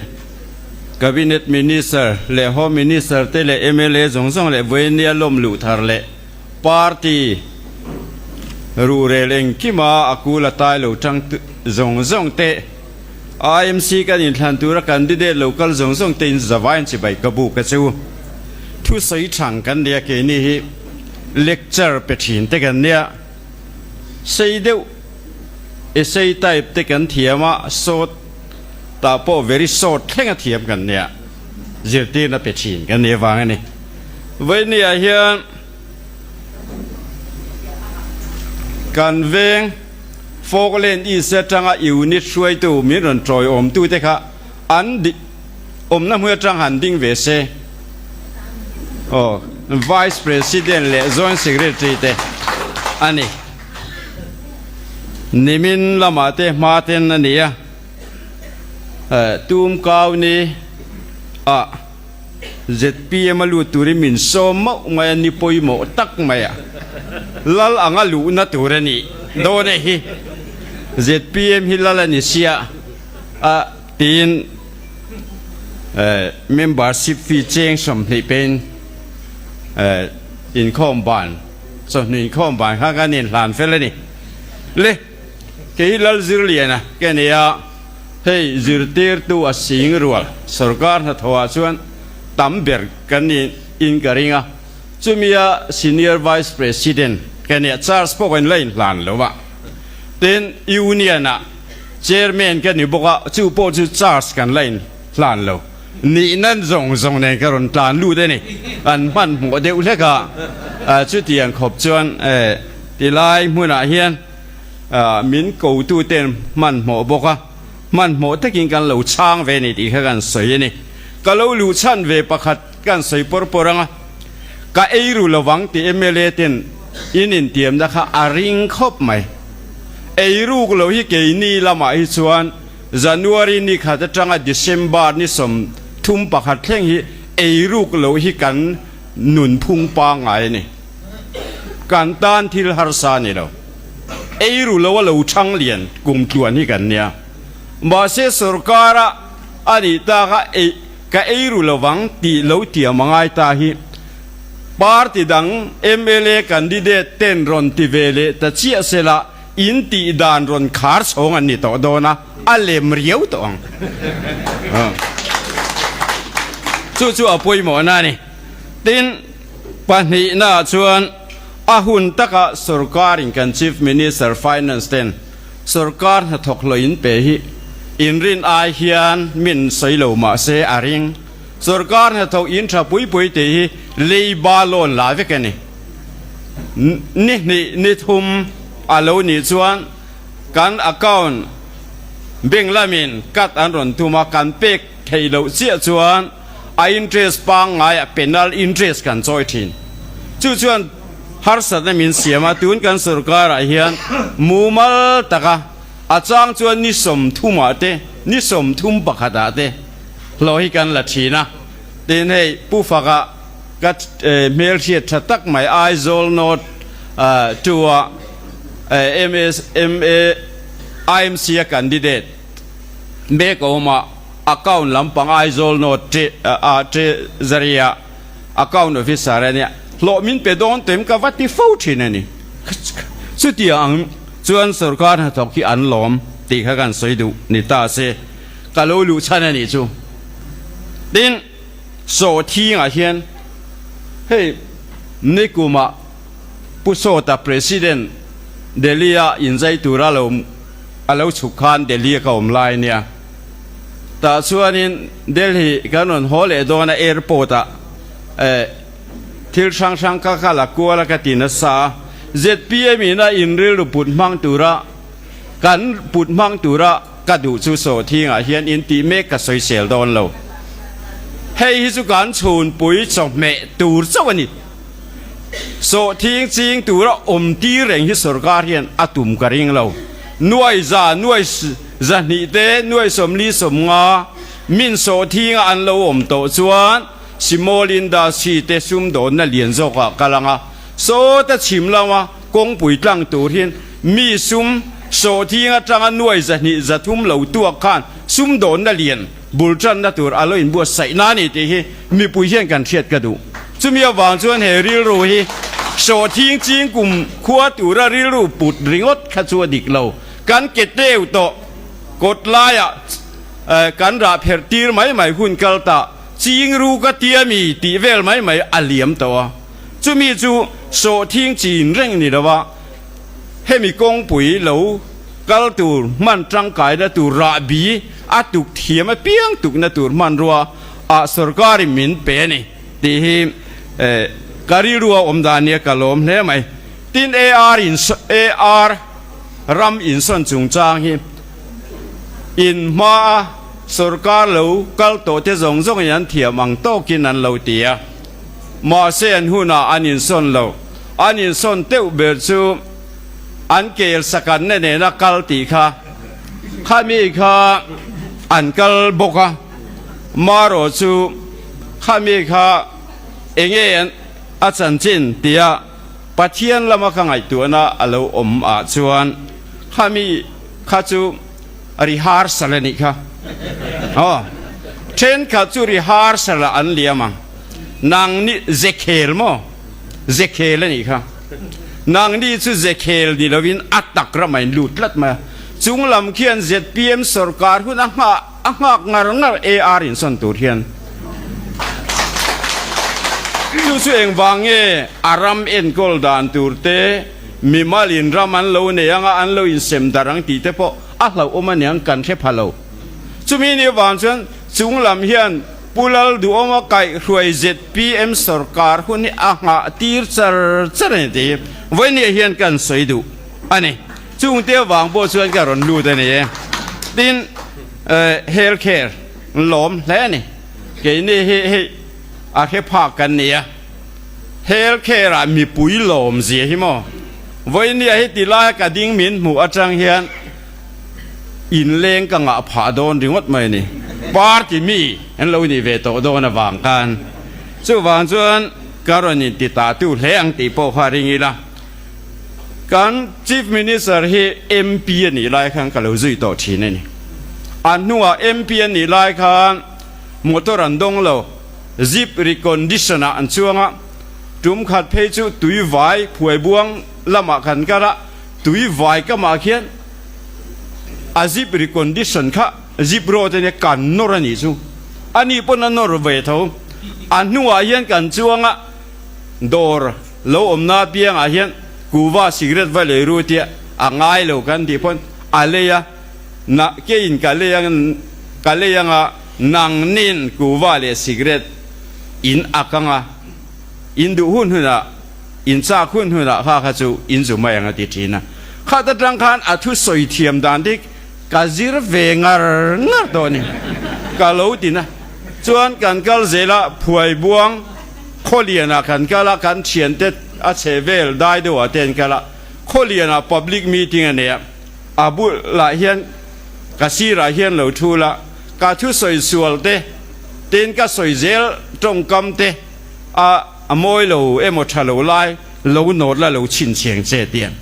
Cabinet Minister leh Home Minister te leh mla zawng zawng leh Vawinia lawm luh thar leh Party ruhrel engkima a kul a tai lo tang zawng zawng te IMC kan inthlan tura candidate lo kal zawng zawng te in zavaiin chibai ka buk a chu. Thusawi thang kan nia keini hi lecture pe thin te kan nia. Sei deuh essay type te kan thiam a, short tah pawh very short thleng a thiam kan nia. Zirtirna pe thin kan nih avang a ni. Vawinia hian kan veng Falkland East atanga unit hruaitu min rawn tawiawmtute kha an awmna hmun atang han ding ve se. Aw, Vice President leh Joint Secretary te a ni. Nimin lamah te hma ten a ni a, tum kau ni ah Zpm a lut turin min sawm mauh mai a, ni pawimawh tak mai a, lal anga luhna tur a nih dawn e hi. Zpm hi lal a ni sia a tiin membership fee cheng 20 pein inkhawm ban, chawhnu inkhawm ban kha kan inhlan fel a ni. Le, kei Lalzirliana ka ni a. Hei zirtirtu a sing rual sorkar hnathawhah chuan tam ber kan ni in ka ring a, chumia Senior Vice President ka nia charge pawh kan la inhlan lo a, tin Union ah Chairman ka ni bawk a, chu pawh chu charge kan la inhlan lo, nihna zawng zawng nen ka rawn tlan lut a ni, an hmanhmawh deuh hlek a, chutiang khawp chuan tilai hmunah hian. Min kotuten hmanhmawh bawk a, hmanhmawh takin kan lo chhang ve ni tih kha kan sawi a ni. Ka lo luh chhan ve pakhat kan sawi pawr pawr ang a, ka ei ru lovang tih mla ten in intiamna kha a ring khawp mai. Ei ruk lo hi keini lamah hi chuan January ni khat atanga December ni 31 thleng hi ei ruk lo hi kan nunphung pangngai a ni. Kan tan thil harsa a ni lo. Ei ru lo a lo chhang lian kum tluan hi kan nia. Mahse sorkara a nih tak a ei ka ei ru lovang tih lo tiam a ngai ta hi party dang mla candidate ten rawn ti ve leh ta chiah sela in tih dan rawn khar chhawng an ni tawh dawn a, a lem riau tawh ang. Chu chu a pawimawhna a ni. Tin, pahnihnaah chuan a hun taka sorkarin kan Chief Minister Finance ten sorkar hnathawk hlawh in pe hi inrin ai hian min sawi lo mah se a ring. Sorkar hnathawk in tha pui pui tih hi leiba loan la vek a ni. Ni hnih ni thum a lo nih chuan kan account bank lamin cut an rawn tum a, kan pek theih loh chiah chuan a interest pangngai a penal interest kan chawi thin. Chu chuan harsatna min siam a, tun kan sorkarah hian mumal taka a chang chuan ni 30 ah te, ni 31 ah te hlawh hi kan la thin a. Tin hei Pu Faka ka hmelhriat tha tak mai Aizawl North 2 a MS MA IMC a candidate mek a awm a. Account lampang Aizawl North Treasury a Account Officer a nia, hlawh min pe dawn tem ka va ti fo thin a ni. Chutiang ang chuan sorkar hnathawk hi an lawm tih kha kan sawi duh ni ta se, ka lo luh chhan a nih chu. Tin, Sawhthingah hian hei nikumah Pu Sawta President Delhi-a inzai tura lo a lo chhuk khan Delhi-a ka awm lai nia. Tah chuanin Delhi kan rawn haw leh dawn a airport ah eh thil hrang hrang ka kal a kual a ka ti nasa a, zpm in a in rilru put hmang tura kan put hmang tura ka duh chu sawhthingah hian in tih mek ka sawisel dawn lo. Hei hi chu kan chhunpui chawhmeh tur chauh a ni. Sawhthing ching tura awm tir reng hi sorkar hian a tum ka ring lo. Nuai za, nuai 200 te, nuai 40 50 min sawhthinga an lo awm tawh chuan small industry te sumdawnna lian zawkah kal ang a. Sawta chhim lama kawngpui tlang tur hian Mi sum sawhthing atanga nuai 200 300 lo tuak khan sumdawnna lian bul tanna tur a lo inbuatsaih na a ni tih hi mipui hian kan hriat ka duh. Chumi avang chuan he rilru hi sawhthing ching kum khua tura rilru put ringawt kha chu a dik lo. Kan ke teu tawh kawt laiah kan rah pherh tir mai mai hun kal ta ching ru ka tia mi tih vel mai mai a liam tawh a. Chumi chu sawhthing chin reng ni lo a. Hemi kawngpui lo kal tur hman tangkaina tur rahbi a tuk thiam apiang tukna tur hmanrua ah sorkarin min pe a ni tih hi ka rilru a awm dan nia ka lawm hle mai. Tin AR in AR ram insawn chungchang hi in hma a sorkar lo kal tawh te zawng zawngin an thiam ang tawkin an lo ti a, mahse an hunah an insawn lo. An insawn teuh ber chu an kel sakanna nena kal tih kha khami kha an kal bawk a, marawh chu khami kha enge a chanchin tia Pathian lama ka ngaihtuahna a lo awm ah chuan khami kha chu rehearsal a nih kha. Aw, thenkhat chu rehearsal ah an liam ang, nangni zekhel maw? Zekhel a nih kha. Nangni chu Zekhel ni lovin a tak ramah in lut tlat mai a. Chung lam khian zpm sorkar hun a nghah a nghak ngar ngar AR in sawn tur hian. Chu chu engvang nge a ram enkawl dan tur te mimal in ram an lo nei anga an lo insem darh ang tih te pawh a hlauhawm aniang kan hre pha lo. Chumi ni avang chuan chung lam hian Pu Lalduhawma kaihhruai zpm sorkar hun hi a nghah tir char char a ni tih hi vawinia hian kan sawi duh a ni. Chungte avang pawh chuan ka rawn lut a ni e. Tin, health care lawm hle a ni. Keini hi hei a hre phak kan ni a. Health care ah mipui lawm zia hi maw? Vawinia hi ti laia ka ding min hmuh atang hian Inleng ka ngah phah dawn ringawt mai a ni. Party mi an lo nih ve tawh dawn avang khan chuvang chuan ka rawn inti ta tu hle ang tih pawh kha ring ila. Kan Chief Minister hi MP a nih lai khan ka lo zui tawh thin a ni. A hnungah MP a nih lai khan motor an dawng lo, Jeep recondition ah an chuang a, tum khat phei chu tuivai phuaibuang lamah kan kal a, Tui vai ka mah khian a zip recondition kha zip road ania kan nawr a nih chu. A nih pawn a nawr ve tho. A hnuah hian kan chuang a, dawr lo awmna apiangah hian kuva cigarette va lei ru tia a ngai lo kan tih pawn a lei a, na keiin ka lei ang ka lei anga nangnin kuva leh cigarette in ak anga in duh hun hunah In chak hun hunah kha kha chu in zu mai ang a ti thin a. Khat atang khan a thu sawi thiam dan dik ka zir ve ngar ngar tawh a ni. Ka lo tin a. Chuan kan kal zel a, Phuaibuang Khawlianah kan kal a, kan thiante a chhe vel dai deuhah te an kal a. Khawlianah public meeting a nei a, a bulah hian ka sirah hian lo thu la, ka thu sawi sual te, tin ka sawi zel tawngkam te a. A mawi lo emaw tha lo lai lo nawt la lo chhinchhiang che tiang.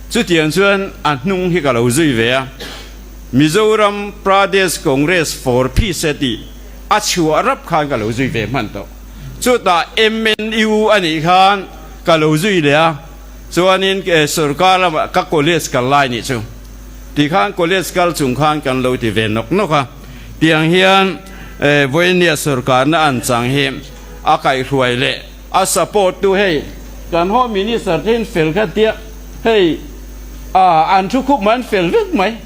Chutiang chuan a hnung hi ka lo zui ve a, Mizoram Pradesh Congress for Peace e tih a chhuah rap khan ka lo zui ve hman tawh. Chutah MNU a nih khan ka lo zui leh a, chuanin sorkar lamah ka college kal lai nih chu ti khan college kal chung khan kan lo ti ve nawk nawk a. Tiang hian Vawinia sorkarna an chang hi a kaihhruai leh a support tu hei kan Home Minister te hian fel kha tia hei ah an thu khup mai an fel vek mai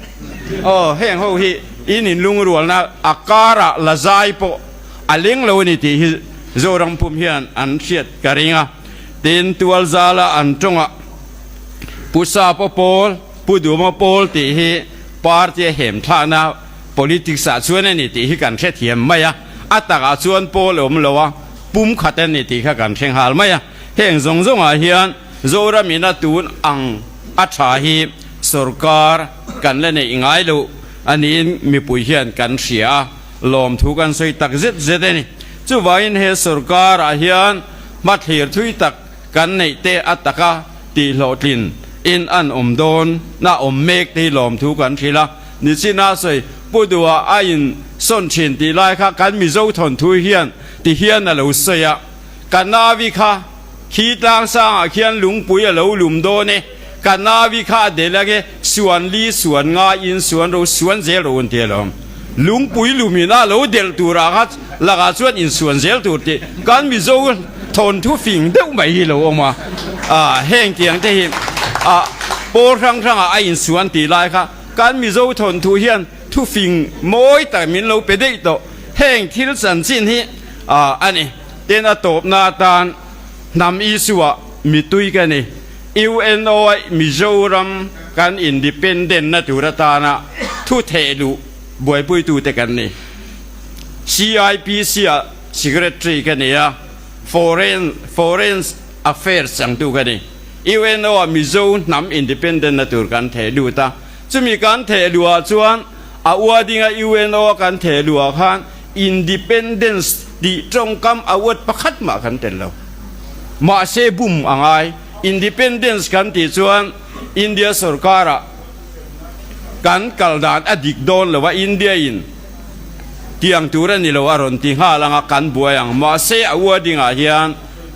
aw heng ho hi in in lungrualna a karah la zai pawh a leng lo a ni tih hi Zoram pum hian an hriat ka ring a tin tualzala an tawngah Pu Sapa Pawl Pu Duma Pawl tih hi party a hem thlahna Politics ah chuan a ni tih hi kan hrethiam mai a, a takah chuan pawl a awm lo a, pum khat a ni tih kha kan hre nghal mai a. Heng zawng zawngah hian Zoram in a tun ang a tha hi sorkar kan la neih ngai loh a niin mipui hian kan hria a, lawmthu kan sawi tak zet zet a ni. Chuvangin he sorkar ah hian hmathlir thui tak kan neih te a taka tihhlawhtlin. In an awm dawn na awm mek te hi lawmthu kan hrilh a, nichina sawi Pu Duha a in sawn thin tih lai kha kan Mizo thawnthu hian ti hian a lo sawi a, ka navi kha khi tlang sangah khian lungpui a lo lum dawn e, ka navi kha a del ange suan li suan nga in suan ro suan zel ro an ti alawm. Lungpui lum in a lo delh turah kha lakah chuan in suan zel tur tih kan Mizo thawnthu fing deuh mai hi lo awm a, heng tiang te hi pawl hrang hrangah a insuan tih lai kha kan Mizo thawnthu hian thu fing mawi tak min lo pe daih tawh. Heng thil chanchin hi a ni. Tin a tawpna atan hnam issue-ah mitui ka ni. UNO-a Mizoram kan independent-na tur atana thu theh luh buaipuitute kan ni. CIPC-ah Secretary ka ni a, Foreign Foreign Affairs changtu ka ni. UNO-ah Mizo hnam independent-na tur kan theh lut a. Chumi kan theh luhah chuan a ua dinga UNO-a kan theh luhah khan Independence tih tawngkam a uat pakhat mah kan tel lo. Mahse bum a ngai. Independence kan tih chuan India sorkara kan kal dan a dik dawn lo a, India in tiang tur a ni lo a rawn ti nghal anga kan buai ang. Mahse a ua dingah hian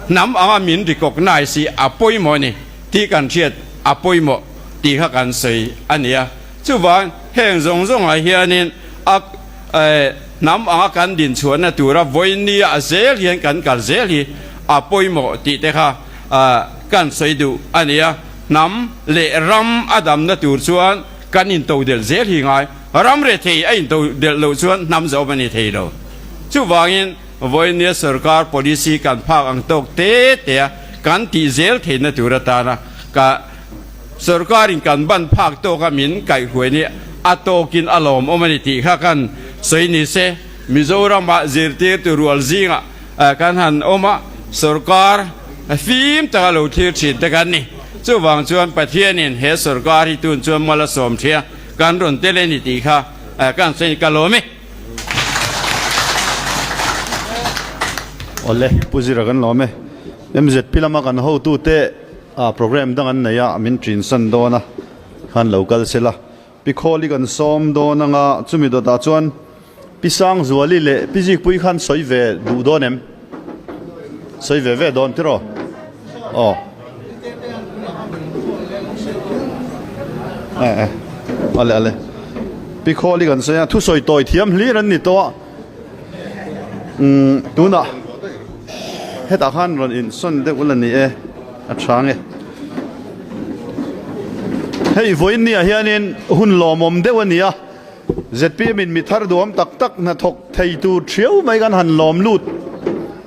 hnam anga min recognize hi a pawimawh a ni tih kan hriat a pawimawh tih kha kan sawi a ni a. Chuvang heng zawng zawngah hianin a Hnam anga kan dinchhuahna tura vawinia a zel hian kan kal zel hi a pawimawh tih te kha kan sawi duh a ni a. Hnam leh ram a damna tur chuan kan intodelh zel hi ngai. Ram rethei a intodelh loh chuan hnam zawm a ni thei lo. Chuvangin vawinia sorkar policy kan phak ang tawk te te a kan tih zel theihna tur atana ka Sorkarin kan ban phak tawka min kaihhruai ni a tawkin a lawmawm a ni tih kha kan sawi ni se. Mizoramah zirtirtu rual zingah kan han awm a, sorkar fim taka lo thlir thin te kan ni. Chuvang chuan Pathianin he sorkar hi tun chuan mal a sawm thia kan rawn tel e ni tih kha kan sawi ni. Ka lawm e. Awle, Pu Zira kan lawm e. MZP lama kan hotute Ah program dang an nei a, min ṭin san dawn a, khan lo kal se la. Pi Khawli kan sawm dawn anga chumi dawtah chuan Pi Sangzuali leh Pi Zikpui khan sawi ve duh dawn em? Sawi ve ve dawn tiraw? Aw. Eh eh. Ale ale. Pi Khawli kan sawi a, thusawi tawi thiam hlir an ni tawh a. Umm tunah hetah khan rawn insawn deuh la ni e a chhang e hei vawiin ni ah hianin hun lawmawm deuh a ni a zpm in mi thar duam tak tak hnathawk thei tur thiau mai kan han lawm lut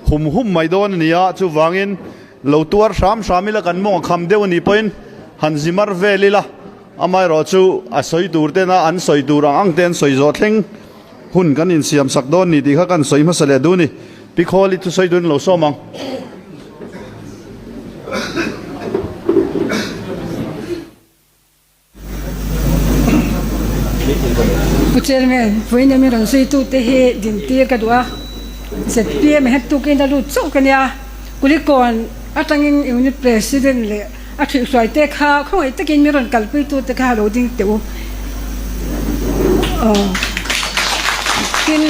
hum hum mai dawn a ni a chuvangin lo tuar hram hram ila kan mawng a kham deuh a nih pawhin han zi mar vel ila amaherawh chu a sawi tur tena an sawi tur ang ang te an sawi zawh thleng. Hun kan insiam sak dawn ni tih kha kan sawi hmasa leh duh ni. Pi Khawli thusawi duhin lo sawm ang. Pu Chairman, vawiin min rawn zuitute hi dintir ka duh a. ZPM hian tukin a lut chauh ka nia. Kulikawn atangin Unit President leh A ṭhihhruaite kha khawngaih takin min rawn kalpuitute kha lo ding teh u. Aw. Tin,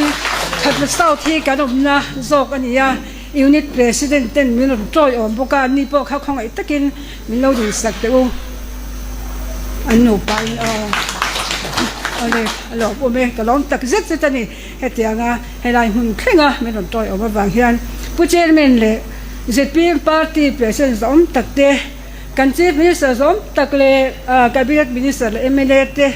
Khatla South hi kan awmna zawk a ni a, Unit President ten min rawn ṭawiawm bawk a, anni pawh kha khawngaih takin min lo dinsak teh u. An nupa in aw. Awle, a lawmawm e, ka lawm tak zet zet a ni. Hetianga helai hmun thlenga min rawn ṭawiawm avang hian Pu Chairman leh Zpm party president zawm tak te, kan Chief Minister zawm tak leh Cabinet Minister leh mla te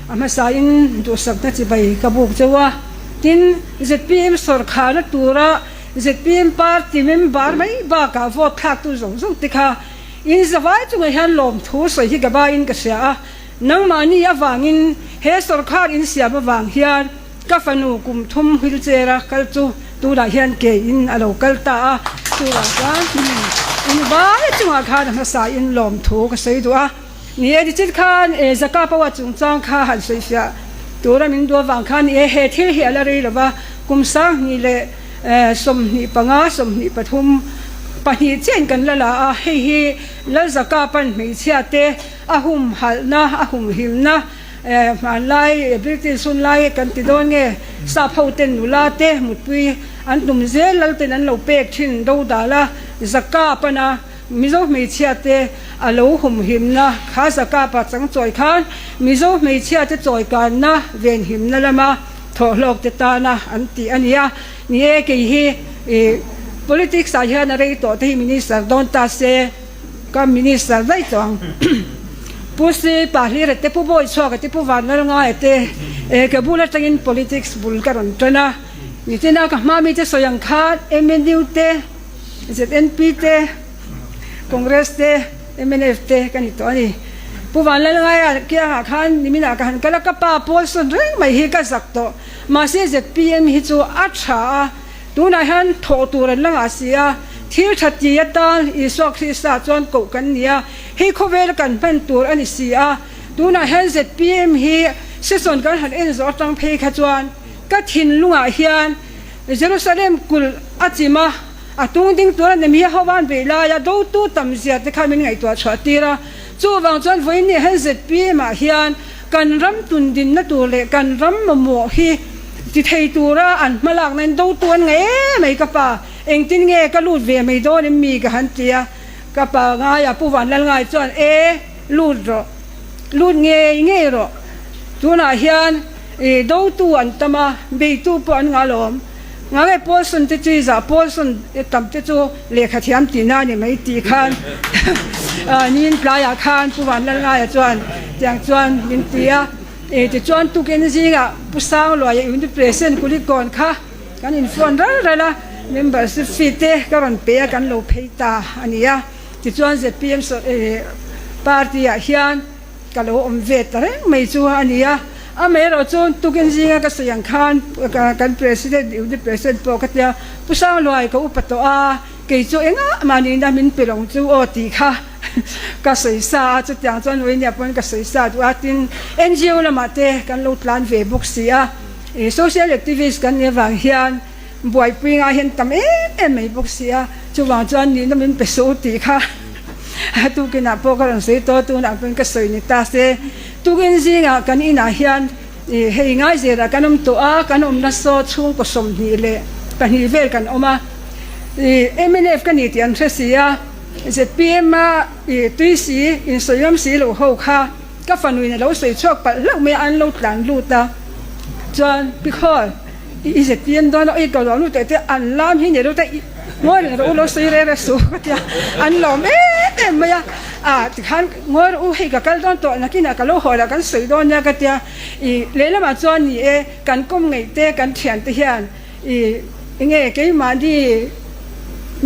a hmasain duhsakna chibai ka buk cheu a. Tin, zpm sawrkharna tura zpm party member mai bakah vote thlaktu zawng zawng te kha in zavai chungah hian lawmthu sawi hi ka bain ka hria a. Nangmahni avangin he sawrkhar insiam avang hian Ka fanu kum thum wheelchair a kal chu tunah hian ke in a lo kal ta a, chuvang chuan in vai chungah khan a hmasa in lawmthu ka sawi duh a. Ni e, nichit khan e Zaka Pawa chungchang kha han sawifiah tura min duh avang khan ni e, he thil hi a la rei lova, kum 25 leh 25, 23, pahnih chiahin kan la la a, hei hi Lal Zaka pan hmeichhia te. A humhalhna, a humhimna, hmanlai British hun lai kan ti dawn nge, sap ho ten nula te mutpui an tum zel lal ten an lo pek thin dodal a, zaka pana Mizo hmeichhia te a lo humhimna kha zaka pa chang chawi khan Mizo hmeichhia te chawikanna venhimna lama thawhhlawk te tana an tih a ni a. Ni e, kei hi politics ah hian a rei tawh te hi minister dawn ta se ka minister daih tawh ang. Pu Si Pahlira te, Pu Bawichhuaka te, Pu Vanlalngaia te ka bul atangin politics bul ka rawn tan a. Nichina ka hma mite sawi ang khan MNU te, ZNP te, Congress te, mnf te ka ni tawh a ni. Pu Vanlalngaia kiangah khan niminah ka han kal a, ka pa pawl sawn reng mai hi ka zak tawh. Mahse zpm hi chu a tha a, tunah hian thawh tur an la ngah si a, thil tha ti atan Isua Krista chuan koh kan ni a, hei khawvela kan hman tur a ni si a, tunah hian zpm hi session kan han en zawh atang phei kha chuan ka thinlungah hian Jerusalem kulh a chim a, a tung ding tur a nem hi Hovan beih laia dotu tam zia te kha min ngaihtuah chhuah tir a, chuvang chuan vawiin hian zpm ah hian Kan ram tundinna tur leh kan ram mamawh hi ti thei tura an hmalak nain dotu an ngaih em mai ka pa, engtin nge ka lut ve mai dawn em mi ka han ti a, ka pa ngaia Pu Vanlalngai chuan e lut rawh, lut ngei ngei rawh, tunah hian i dotu an tam a, beitu pawh an ngah alawm, ngang e Paulson te chu i zah Paulson tam te chu lehkha thiam tihna a ni mai tih khan niin tlaiah khan Pu Vanlalngaia chuan tiang chuan min ti a, tichuan tukin zingah Pu Sangluaia Unit President Kulikawn kha kan inphone ral ral a, membership fee te ka rawn pe a kan lo phei ta a ni a, tichuan zpm party ah hian Ka lo awm ve ta reng mai chu a ni a, amaherawh chu tukin zinga ka sawi ang khan kan President, Unit President pawh ka tia, Pu Sangluai ka upa tawh a, kei chu engah mah nihna min pe lo chu aw tih kha ka sawi sa a, chutiang chuan Uinia pawn ka sawi sa duh a, tin NGO lamah te kan lo tlan ve bawk si a, social activist kan nih avang hian buaipui ngai hian tam em em mai bawk si a, chuvang chuan nihna min pe suh tih kha. Tukinah pawh ka rawn sawi tawh a, tunah pawhin ka sawi ni ta se. Tukin zingah kan inah hian hei Ngaizelah kan awm tawh a, kan awmna saw chhungkaw 22 vel kan awm a. Mnf ka ni tih an hre si a, zpm a tui si, insawi ngam si lo ho kha ka fanuin a lo sawi chhuak palh hlauh mai a, an lo tlan lut a. Chuan Pikhawl, I zpm dawn a, i ka lo nu teh te an lam hi ni lo te ngawi reng rawh u lo sawi reng reng suh ka tia an lawm em em mai a, ah tikhan ngawi rawh u hei ka kal dawn tawh nakinah ka lo haw lah kan sawi dawn nia ka tia i lehlamah chuan ni e kan kawm ngeih te kan thian te hian i enge keimahni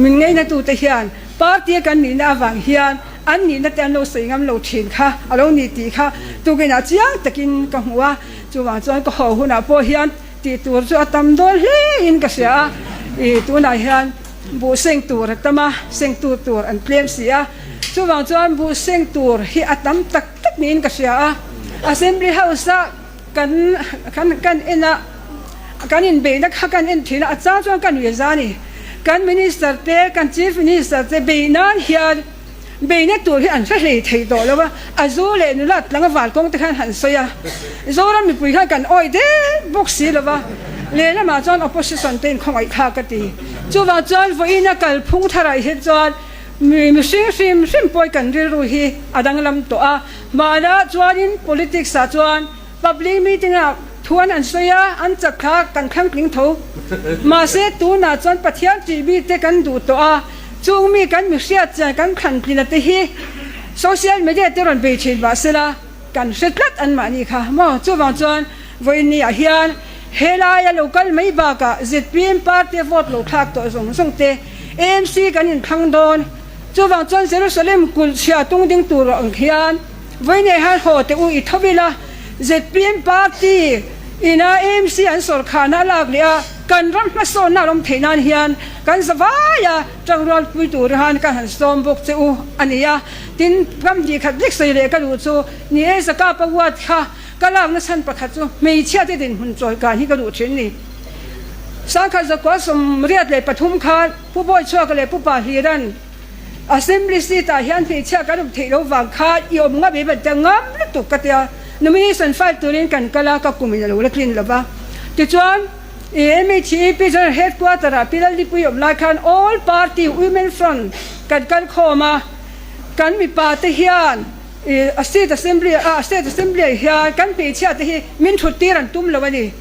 min ngaina tu te hian party a kan nihna avang hian an nihna te an lo sawi ngam lo thin kha a lo ni tih kha tukinah chiang takin ka hmu a. Chuvang chuan ka haw hunah pawh hian tih tur chu a tam dawn hle in ka hria a, ih tunah hian buh seng tur a tam a, seng tu tur an tlem si a, chuvang chuan buh seng tur hi a tam tak tak niin ka hria a, Assembly House a kan kan kan en a, kan inbeihna kha kan en thin a, a chang chuan ka nuih za a ni, kan Minister te kan Chief Minister te beih nan hian. Beihna tur hi an hre hlei thei tawh lo a, a zu leh nula tlanga val kawng te khan han sawi a, Zoram mipui khan kan awi der bawk si lo va, lehlamah chuan opposition te in khawngaih thlak ka ti. Chuvang chuan vawiin a kalphung tharah hi chuan mi mihring hrim hrim pawi kan rilru hi a danglam tawh a, hmanah chuanin politics ah chuan public meeting ah thu an an sawi a, an chak kha kan thlang tling tho. Mahse tunah chuan Pathian tih mi te kan duh tawh a, Chung mi kan mi hriat chian kan thlan tlina te hi social media te rawn bei thin mah sela kan hre tlat an mahni kha maw? Chuvang chuan vawiin ah hian helaia lo kal mai bakah zpm party a vote lo thlak tawh zawng zawng te AMC kan inthlang dawn. Chuvang chuan Jerusalem kulh chhia tung ding tur ang hian vawiin ah hian haw teh u i tho ila zpm party ina AMC an sawrkhana a lak leh a kan ram hmasawnna a awm theih nan hian Kan zavaia tangrual pui tur han ka han sawm bawk che u a ni a, tin ram hnih khat lek sawi leh ka duh chu ni e, Zaka Pawat kha ka lakna chhan pakhat chu hmeichhia te dinhmun chawi kan hi ka duh thin ni. Sangkhat 983 khan Pu Bawichhuaka leh Pu Pahliran. Assembly seat ah hian hmeichhia kan awm theih lo vang khan i awm ngam em an tia ngam lutuk ka tia. Nomination file turin kan kal a, ka kum in a lo la tlin lo va. Tichuan, MHEP General Headquarter ah Pi Lalnipui awm lai khan All Party Women Front kan kal khawm a, kan mipa te hian State Assembly ah State Assembly ah hian kan hmeichhia te hi min thut tir an tum lo a ni.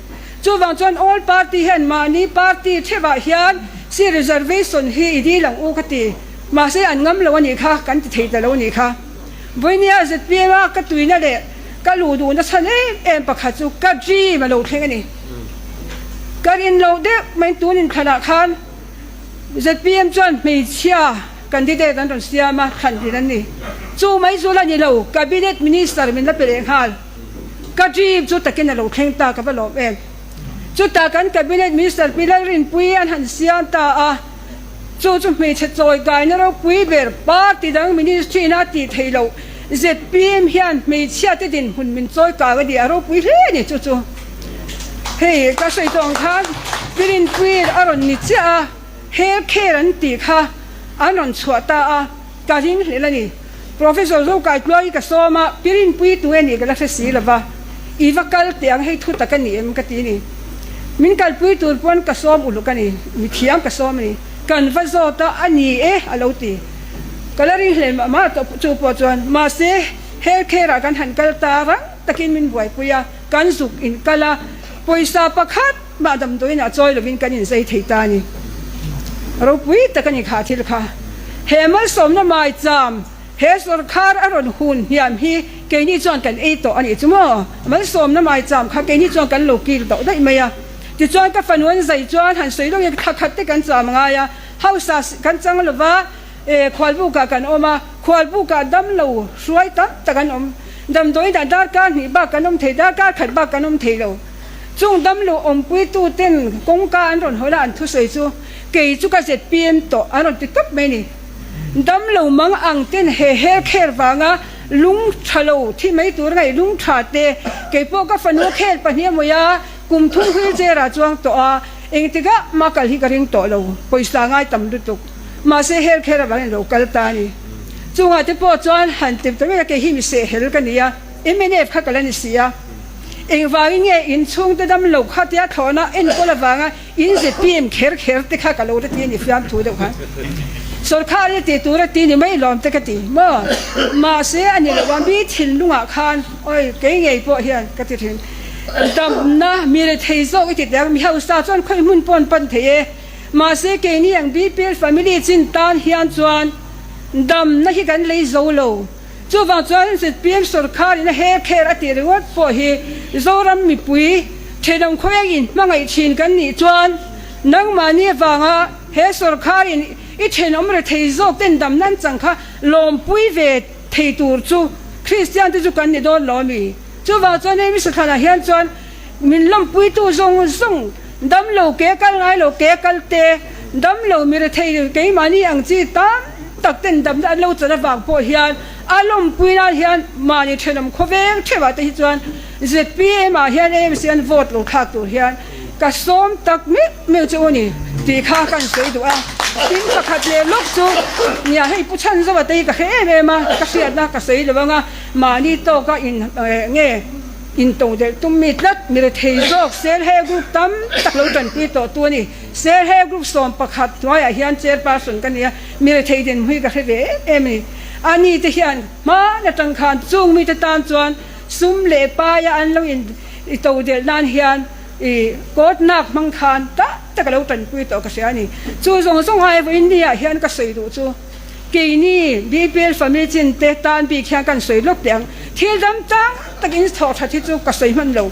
Chuvang chuan All Party hian mahni party theuhah hian seat reservation hi i dil ang u ka ti. Mahse an ngam lo a nih kha, kan ti thei ta lo a nih kha. Vawinia zpm a ka tuina leh ka luh duhna chhan em em pakhat chu ka dream a lo thleng a ni. Ka rin loh deuh mai tun inthlanah khan zpm chuan hmeichhia candidate an rawn siam a, thlan din an ni. Chu mai chu la ni lo, Cabinet Minister min la pe leh nghal. Ka dream chu takin a lo thleng ta ka va lawm em. Chutah kan Cabinet Minister Pi Lalrinpuii an han siam ta a, chu chu hmeichhe chawi kaina ropui ber party dang ministry ina tih theih loh zpm hian hmeichhia te dinhmun min chawi kang a ni, a ropui hle a ni chu chu. Hei ka sawi tawh ang khan Pi Rinpuii a rawn ni chiah a, health care an tih kha an rawn chhuah ta a, ka ring hlel a ni. Professor Zokai Tluai ka sawm a, Pi Rinpui tu e nih ka la hre si lova, i va kal teh ang hei thu tak a ni em ka ti ni. Min kalpui tur pawn ka sawm uluk a ni, mithiam ka sawm a ni. Kan va zawt a, a ni e a lo ti. Ka la ring hle mah mah tawh chu pawh chuan, mahse health care ah kan han kal ta rang takin min buaipui a, kan zuk in kal a, pawisa pakhat mah damdawiin ah chawi lovin kan inzei thei ta a ni. Ropui tak a ni kha thil kha. He malsawmna maicham he sawrkhar a rawn hun hniam hi keini chuan kan ei tawh a nih chu maw? Malsawmna maicham kha keini chuan kan lo kil tawh daih mai a. Tichuan ka fanu an zai chuan han sawi lawk in thla khat te kan cham ngai a, hausa kan chang lova khualbukah kan awm a, khualbukah damlo hruai tam tak an awm. Damdawiin ah darkar hnih bak kan awm thei, darkar khat bak kan awm thei lo. Chung damlo awmpuitu ten kawngka an rawn hawn a an thusawi chu kei chu ka zpm tawh an rawn ti tawp mai ni. Damlo mang ang ten he health care vanga lung tha lo thi mai tur ngaih lung tha te kei pawh ka fanu khel pahnih a mawi a kum thum wheelchair ah chuang tawh a engtikah mah kal hi ka ring tawh lo pawisa ngai tam lutuk mahse health care avangin lo kal ta a ni. Chungah te pawh chuan han ti ta mai a kei hi mi sehhel ka ni a mnf kha ka la ni si a. Engvangin nge in chhungte dam lo kha tia thlawhna enkawl avanga in zpm kher kher te kha ka lo la ti a ni fiamthu deuh khan. Sawrkhar hi ti tura ti ni mai lawm te ka ti maw? Mahse a ni lo a, mi thinlungah khan awi kei ngei pawh hian ka ti thin. Damna mi rethei zawk i ti teh ang, mi hausa chuan khawi hmun pawh an pan thei e. Mahse keini ang BPL family chin tan hian chuan damna hi kan lei zo lo. Chuvang chuan zpm sorkar in a her kher a tih ringawt pawh hi Zoram mipui thenawm khaweng in hmangaih thin kan nih chuan nangmahni avanga he sorkar in i thenawm rethei zawk ten dam nan chang kha lawmpui ve thei tur chu Kristian te chu kan ni dawn lo ami? Chuvang chuan hei Misathlanah hian chuan min lawmpuitu zawng zawng damlo ke kal ngai lo ke kal te, damlo mi rethei keimahni ang chi tam tak ten damna an lo chan avang pawh hian a lawmpui nan hian mahni thenawm khawveng theuhah te hi chuan zpm ah hian AMC an vote lo thlak tur hian ka sawm tak meuh meuh chu u ni tih kha ka sawi duh a. Tin pakhat leh lawk chu nia hei Pu Chhanzova te hi ka hre em em a, ka hriatna ka sawi lo ang a, mahni tawka in nge Intawng delh tum mi tlat mi rethei zawk Selhe Group tam tak lo tanpui tawh tu a ni. Selhe Group 11 hnuaiah hian chairperson ka ni a, mi rethei dinhmui ka hre ve em em a ni. A ni te hian hman atang khan chung mite tan chuan sum leh paia an lo in to delh nan hian i court nak hmang khan tam tak a lo tanpui tawh ka hria a ni. Chu zawng zawng ai vawiin ni ah hian ka sawi duh chu. Keini BPL family chin te tan bik hian kan sawi lawk teh ang. Thil dam tang takin thawh that hi chu ka sawi hman lo.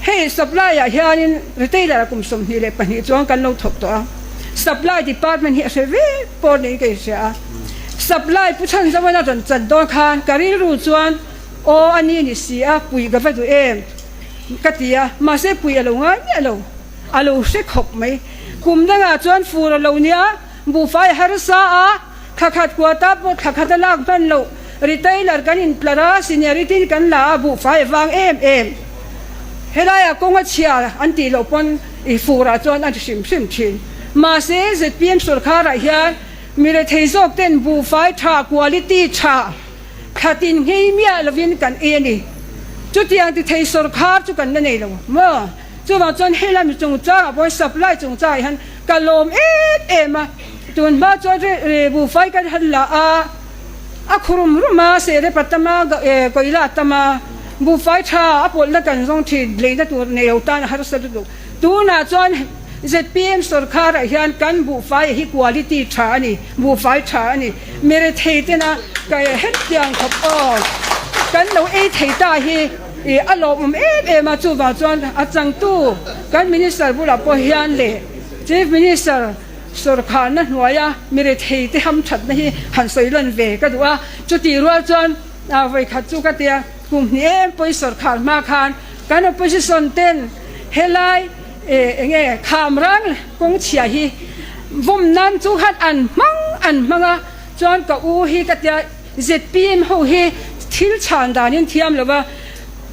Hei supply ah hianin retailer ah kum 22 chuan kan lo thawk tawh a. Supply department hi a hre vek pawh niin ka inhria a. Supply Pu Chhanzauan a rawn chan dawn khan ka rilru chuan aw a ni ni si a pui ka va duh em ka ti a. Mahse pui a lo ngai miah lo. A lo hre khawp mai. Kum dangah chuan fur a lo nia. Buhfai harsa a, thla khat kuata pawh thla khat a lak hman loh. Retailer kan intlar a, seniority in kan la a, buhfai a vang em em. Helaiah kawng a chhia an tih loh pawn i furah chuan a hrim hrim thin. Mahse, zpm sawrkharah hian Mi rethei zawk ten buhfai tha, quality tha, khatin nghei miah lovin kan ei a ni. Chutiang ti thei sawrkhar chu kan la nei lo maw? Chuvang chuan helai mi chungchangah pawh supply chungchangah hian ka lawm em em a. Tun hma chuan buhfai kan han la a, a khurum rum a, sehrepa tam a, koila tam a, buhfai tha a pawlhna kan zawng thin, leina tur nei lo tan a harsa lutuk. Tunah chuan zpm sawrkharah hian kan buhfai hi quality tha a ni, buhfai tha a ni. Mi rethei tena ka hetiang khawp aw kan lo ei thei ta hi a lawmawm em em a, chuvang chuan a changtu kan Minister bulah pawh hian leh Chief Minister sawrkharna hnuaia mi rethei te hamthatna hi han sawi lan ve ka duh a, chutih rual chuan vawikhat chu ka tia kum hnih em pawhin sawrkhar hma khan Kan opposition ten helai enge khamrang kawng chhia hi vawm nan chu khan an hmang an hmang a, chuan ka u hi ka tia zpm ho hi thil chhan dan in thiam lo va,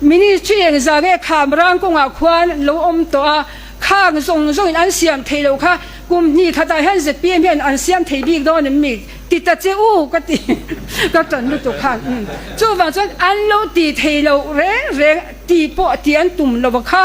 ministry engzah nge khamrang kawngah khuan lo awm tawh a, khang zawng zawng in an siam thei lo kha kum hnih khatah hian zpm hian an siam thei bik dawn em mi? Ti ta che u ka ti ka tan lutuk khan umm chuvang chuan an lo ti thei lo reng reng ti pawh ti an tum lo kha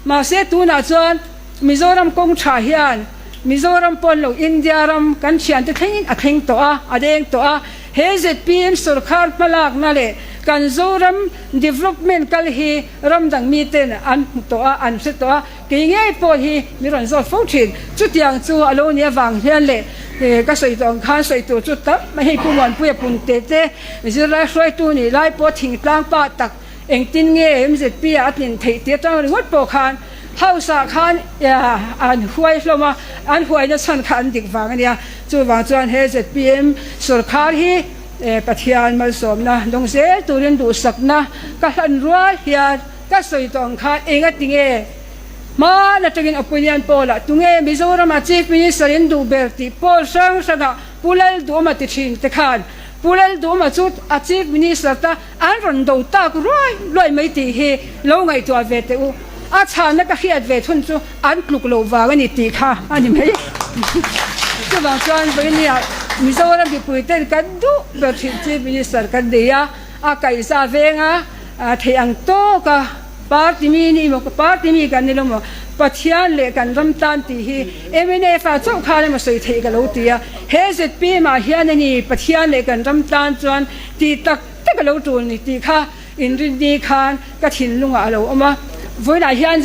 mahse tunah chuan Mizoram kawng tha hian Mizoram pawn lo India ram kan thiante thlengin a thleng tawh a a deng tawh a he zpm sorkar hmalakna leh kan Zoram development kal hi ram dang miten an hmu tawh a an hre tawh a Kei ngei pawh hi mi rawn zawt fo thin. Chutiang chu a lo nih avang hian leh ka sawi tawh ang khan sawi tur chu tam mai hei Pu Muanpuia Punte te zirlai hruaitu nih lai pawh thingtlang pa tak engtin nge MZP ah a tlin theih tih atang ringawt pawh khan House ah khan an huai hlawm a, an huaina chhan kha an dik vang a nia. Chuvang chuan he zpm sawrkhar hi Pathian malsawmna dawng zel turin duhsakna ka hlan rual hian Ka sawi tawh ang khan enga tinge hmaan atangin opinion poll ah tunge Mizoram ah Chief Minister in duh ber tih poll hrang hrang ah Pu Lalduhawma ti thin te khan Pu Lalduhawma chu a Chief Minister ta an rawn do tak ruai ruai mai tih hi lo ngaihtuah ve teh u. A chhanna ka hriat ve thun chu an tluk loh vang a ni tih kha a ni mai. Chuvang chuan vawinia Mizoram mipui ten kan duh ber thin Chief Minister kan nei a, a kaihza veng a. Theih ang tawk a, party mi ni maw, party mi kan ni lo maw, Pathian leh kan ram tan tih hi mnf ah chauh khan emaw sawi theih ka lo ti a, he zpm ah hian a ni Pathian leh kan ram tan chuan tih tak tak a lo tul ni tih kha inrinni khan ka thinlungah a lo awm a, vawiinah hian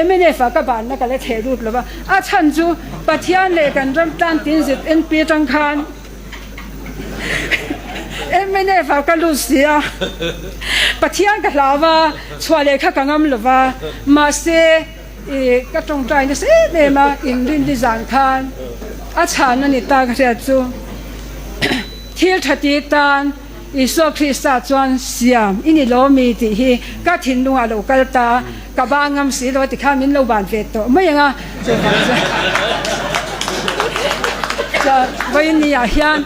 mnf ah ka banna ka la theh lut lo va, a chhan chu Pathian leh kan ram tan tiin ZNP atang khan. Mnf ah ka lut si a, Pathian ka hlau va, chhuah leh kha ka ngam lo va, mahse i ka tawngtai nasa em em a, inrinni zan khan a chhan a ni ta ka hriat chu thil tha ti tan Isua Krista chuan siam i ni lo mi tih hi ka thinlungah lo kal ta a, ka ban ngam si lo a tikhan min lo ban ve tawh mai ang a, chuvang chuan chuan vawiin ah hian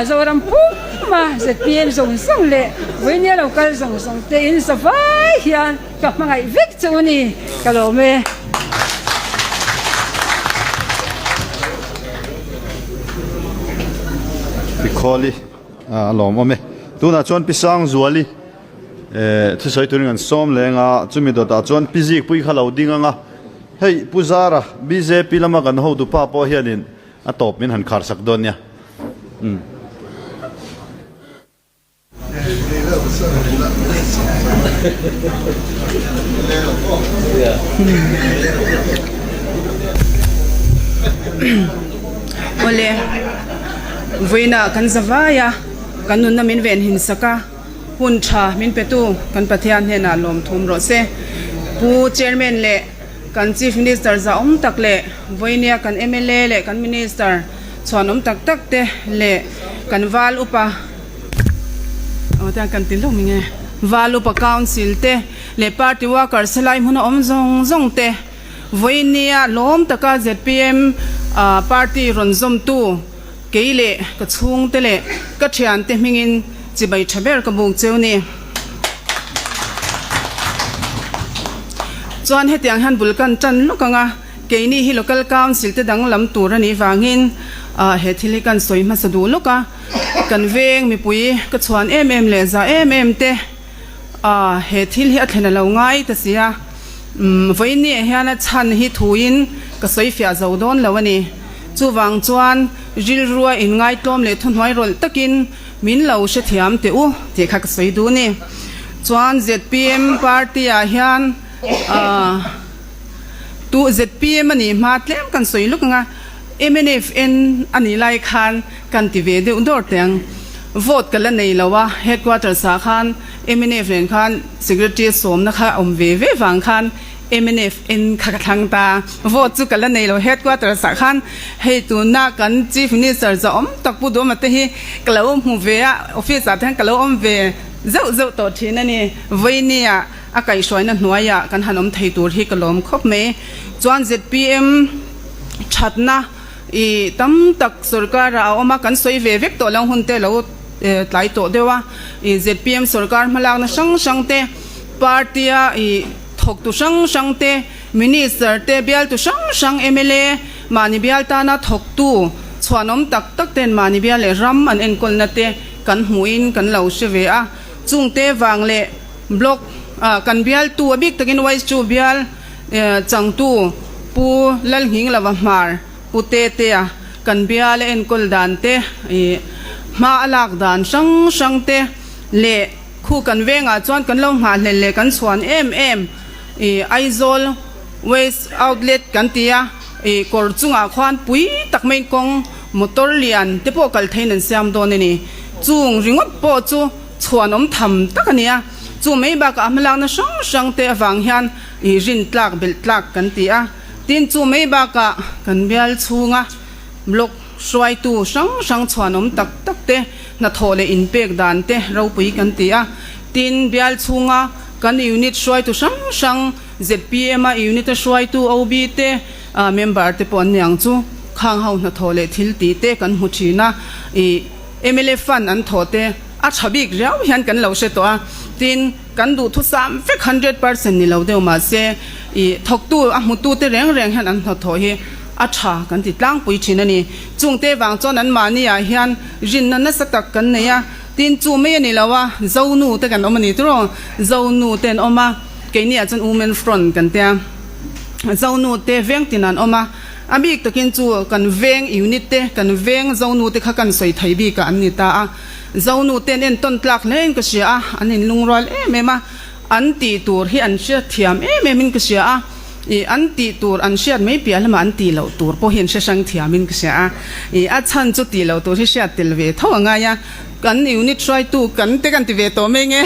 Zoram puma zpm zawng zawng leh vawiin a lo kal zawng zawng te in zavai hian ka hmangaih vek chu a ni ka lawm e. Tikhawli a lawmawm e. Tunah chuan Pi Sangzuali. Eh, thusawi turin kan sawm leng a, chumi dawtah chuan Pi Zikpui kha lo ding ang a, hei Pu Zara, bjp lama kan hotu pa pawh hianin a tawp min han khar sak dawn nia. Umm. Awle, vawiinah kan za vai a, kan nunna min venhin sak a. Hun tha min petu kan Pathian hnenah lawm thum rawh se. Pu Chairman leh kan Chief Minister zahawm tak leh vawinia kan mla leh kan Minister chhuanawm tak tak te leh kan Val Upa kan ti hlawm nge Val Upa Council te leh Party Workers helai hmuna awm zawng zawng te vawinia lawm taka zpm Party rawn zawmtu Kei leh ka chhungte leh ka thiante hmingin chibai tha ber ka buk cheu ni. Chuan hetiang hian bul kan tan lawk ang a, Keini hi Local Council te danglam tur a nih vangin he thil hi kan sawi hmasa duh lawk a. Kan veng mipui ka chhuan em em leh za em em te he thil hi a thlen a lo ngai ta si a. Vawiinniah hian a chhan hi thuin ka sawi fiah zo dawn lo a ni. Chuvang chuan rilrua inngaitlawm leh thuhnuai rawlh takin Min lo hrethiam teh u tih kha ka sawi duh ni. Chuan zpm party ah hian tu zpm a nih hma tlem kan sawi luk ang a, mnf en a nih lai khan kan ti ve deuh dawr teh ang. Vote ka la nei lo a, headquarters ah khan mnf nen khan secretary sawmna kha awm ve ve vang khan Mnf en kha ka thlang ta. Vote chu ka la nei lo headquarters ah khan hei tuna kan Chief Minister zawh awm tak Pu Duhma te hi ka lo hmu ve a, office ah te hian ka lo awm ve zeuh zeuh tawh thin a ni. Vawinia a kaihhruaina hnuaiah kan han awm thei tur hi ka lawm khawp mai. Chuan zpm thatna i tam tak sorkar ah a awm a, kan sawi ve vek tawh lo hun te lo tlai tawh deuh a. I zpm sorkar hmalakna hrang hrang te party a i. Thawktu hrang hrang te, Minister te, bialtu hrang hrang mla, mahni bial tana thawktu chhuanawm tak tak ten mahni bial leh ram an enkawlna te kan hmuhin kan lo hre ve a. Chungte vang leh Block kan bialtu a bik takin Waichu bial changtu Pu Lalnghinglova Hmar, Pu Tetea kan bial a enkawl dan te, hma a lak dan hrang hrang te leh Khu kan vengah chuan kan lo nghahhlelh leh kan chhuan em em i Aizawl Waste Outlet kan ti a, i kawr chungah khuan pui tak mai kawng motor lian te pawh kal theiin an siam dawn a ni. Chung ringawt pawh chu chhuanawm tham tak a ni a, chu mai bakah a hmalakna hrang hrang te avang hian i rin tlak belh tlak kan ti a. Tin chu mai bakah kan bial chhunga block Hruaitu hrang hrang chhuanawm tak tak te, hnathawh leh inpek dan te ropui kan ti a. Tin, bial chhunga kan unit hruaitu hrang hrang, zpm a unit a hruaitu OB te, member te pawh an ni ang chu, khang ho hnathawh leh thil tih te kan hmu thin a. I mla fund an thawh te a tha bik riau hian kan lo hre tawh a. Tin, kan duhthusam vek 100% ni lo deuh mahse, i thawktu a hmutu te reng reng hian an hnathawh hi A tha kan ti tlangpui thin a ni. Chungte vang chuan an mahni ah hian rinna nasa tak kan nei a, tin chu mai a ni lo a, Zonu te kan awm a ni tiraw? Zonu te an awm a, keini ah chuan Women Front kan tia, Zonu te veng tin an awm a, a bik takin chu kan veng unit te, kan veng Zonu te kha kan sawi thei bik ah an ni ta a, Zonu te an entawn tlak hle in ka hria a, an inlungrual em em a, an tih tur hi an hriatthiam em em in ka hria a. I an tih tur an hriat mai piah lamah an tih loh tur pawh hi an hre hrang thiamin ka hria a. I a chhan chu tih loh tur hi hriat tel ve tho a ngai a. Kan unit hruaitu kan te kan ti ve tawh mai nge.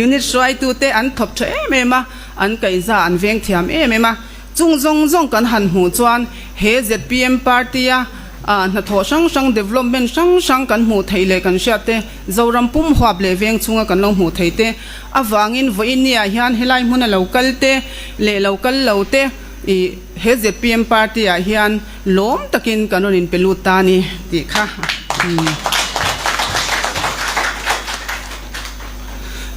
Unit hruaitu te an thawp tha em em a, an kaihza an veng thiam em em a. Chung zawng zawng kan han hmuh chuan he zpm party a hnathawh hrang hrang development hrang hrang kan hmuh theih leh kan hriat te, Zoram pum huap leh veng chhunga kan lo hmuh theih te avangin vawiinniah hian helai hmuna lo kal te leh lo kal lo te i he zpm party ah hian lawm takin kan rawn inpe lut ta a ni tih kha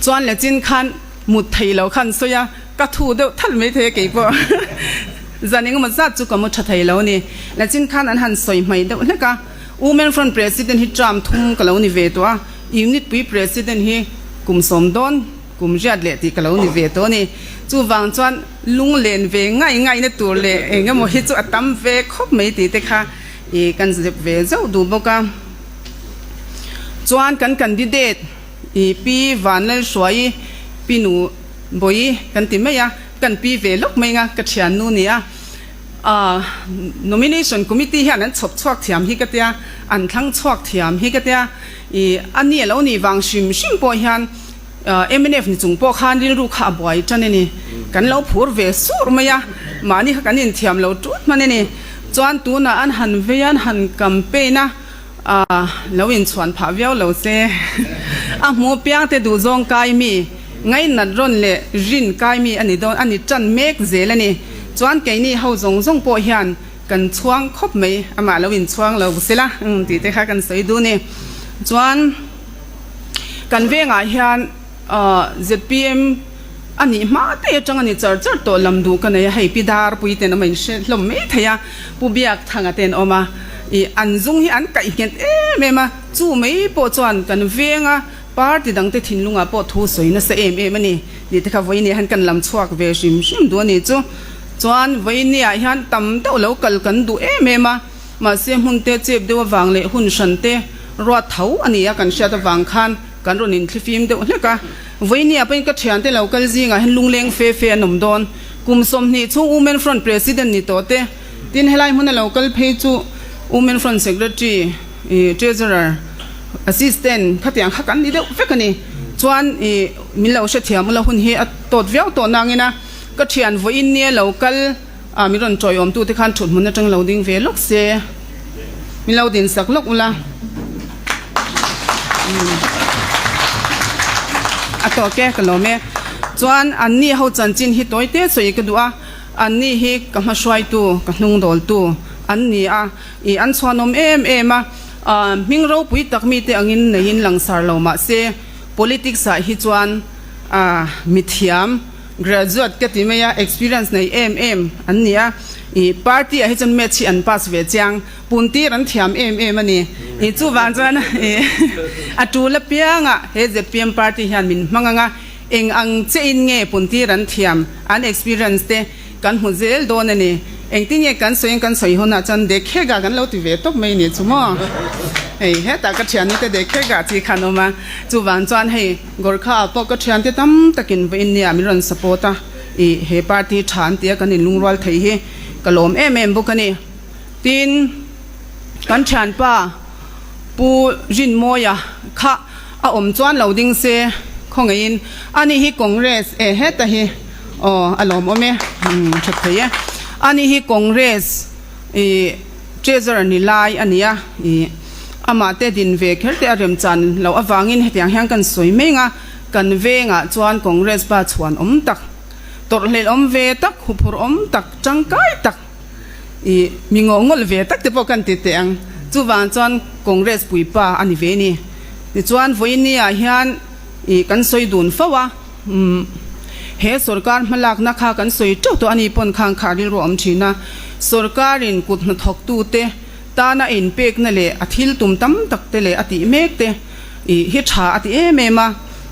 chuan le chin khan mut thei lo khan sawi a, ka thu deuh thalh mai thei a keipawh zan engemaw zat chu ka mu tha thei lo a ni. Le chin khan an han sawi hmai deuh hlek a. Women Front President hi term thum ka lo ni ve tawh a, Unit pui President hi kum sawm dawn kum riat leh tih ka lo ni ve tawh a ni. Chuvang chuan lunglen ve ngai ngaina tur leh eng emaw hi chu a tam ve khawp mai tih te kha i kan zep ve zauh duh bawk a. Chuan kan candidate i Pi Vanlalhruaii, Pi Nu Bawi kan ti mai a, kan pi ve lawk mai anga ka thiannu ni a. Nomination Committee hian an chhawp chhuak thiam hi ka tia, an thlang chhuak thiam hi ka tia. I a ni a lo nih vang hrim hrim pawh hian mnf ni chung pawh khan rilru kha a buai tan a ni. Kan lo phur ve sur mai a, mahni kha kan inthiam lo tut hman a ni. Chuan tunah an han vei a, an han campaign a, lo inchhuan phah viau lo se. A hmu piangte duhzawng kai mi, ngainat rawn leh rin kai mi a ni dawn a ni tan mek zel a ni. Chuan keini ho zawng zawng pawh hian kan chhuang khawp mai, amah lo inchhuang lo sela tih te kha kan sawi duh ni. Chuan kan vengah hian zpm. A nih hma te atang a ni char char tawh lam duh ka nei a, hei Pi Darpui ten awm a inhre hlawm mai thei a, Pu Biakthanga ten awm a, ih an zung hi an kaih nghet em em a, chu mai pawh chuan kan veng a party dangte thinlungah pawh thu sawi nasa em em a ni tih te kha vawinia hian kan lam chhuak ve hrim hrim duh a ni chu. Chuan vawinia hian tam deuh lo kal kan duh em em a, mahse hmun te chep deuh avang leh hun hran te ruat tho a ni a kan hriat avang khan kan rawn inthlifim deuh hlek a. Vawinia pawhin ka thiante lo kal zingah hian lungleng fe fe an awm dawn. Kum 20 chhung Women Front President ni tawh te, tin helai hmuna lo kal phei chu Women Front Secretary, Treasurer, Assistant khatiang kha kan ni deuh vek a ni. Chuan ih min lo hrethiam ula hun hi a tawt viau tawh nangin a ka thian vawiin nia lo kal a min rawn tawiawm tute khan thut hmun atang lo ding ve lawk se, min lo din sak lawk ula. A tawk e, ka lawm e. Chuan anni ho chanchin hi tawi te sawi ka duh a, anni hi ka hmahruaitu, ka hnungdawltu an ni a, ih an chhuanawm em em a, hming ropui tak mite angin neiin langsar lo mah se politics ah hi chuan mithiam, Graduate ka ti mai a, experience nei em em an ni a, ih party ah hi chuan maths hi an pass ve chiang, puntir an thiam em em a ni. Ih chuvang chuan ih a tul apiangah he zpm party hian min hmang ang a, eng ang che in nge puntir an thiam, an experience te kan hmu zel dawn a ni. Engtin nge kan sawi ang kan sawi hunah chuan dekhega kan lo ti ve tawp mai ni chu maw. Hei hetah ka thiannu te dekhega chi khan awm a, chuvang chuan hei. Gorkha ah pawh ka thiante tam takin vawiin nia min rawn support a, ih he party tha an tia kan inlungrual thei hi ka lawm em em bawk a ni. Tin, kan thianpa Pu Rinmawia kha a awm chuan lo ding se khawngaihin ani hi Congress e heta hi aw a lawmawm e, umm tha thei e. Ani hi Congress ih Treasurer ni lai a ni a, ih amah te din ve kher te a remchan loh avangin hetiang hian kan sawi meng a, kan vengah chuan Congress pa chhuan awm tak, tawrhhlelh awm ve tak, huphurh awm tak, tangkai tak, ih mi ngawh ngawlh ve tak te pawh kan ti teh ang. Chuvang chuan Congress puipa a ni ve ni. Tichuan vawiin ah hian ih kan sawi dun fo a, umm he sorkar hmalakna kha kan sawi teuh tawh a ni pawn khang kha rilru a awm thin a, sorkarin kut hnathawktute tana inpekna leh a thil tum tam tak te leh a tih mek te ih hi tha a ti em em a,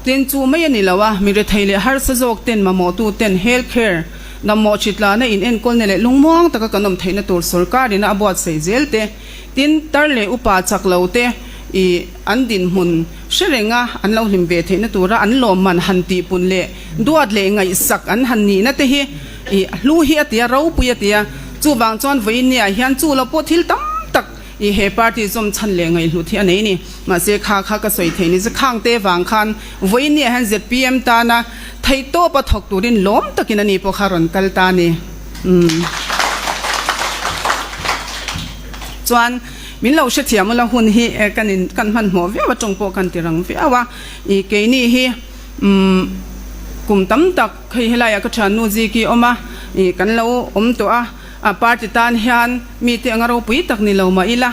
tin chu mai a ni lo a, mi rethei leh harsa zawk ten mamawhtu ten health care damawh hritlana in enkawlna leh lungmuang taka kan awm theihna tur sorkarin a buatsaih zel te, tin tar leh upa chak lo te ih an dinhmun hre renga an lo hlim ve theihna tura an lawmman han tihpun leh duat leh ngaihsak an han nihna te hi ih hlu hi a ti a, ropui a ti a. Chuvang chuan vawiinniah hian chu lo pawh thil tam tak ih he party zawm chhan leh ngaihhlut hi a nei ni. Mahse kha kha ka sawi theih ni Zakhang te vang khan vawiinniah hian zpm tana theihtawpa thawk turin lawm takin a ni pawh kha rawn kal ta a ni. Umm. Chuan min lo hrethiam ula hun hi kan in kan hmanhmawh viau a tawng pawh kan ti rang viau a ih keini hi umm kum tam tak hei helaiah ka thiannu Ziki awm a ih kan lo awm tawh a a party tan hian mite anga ropui tak ni lo mah ila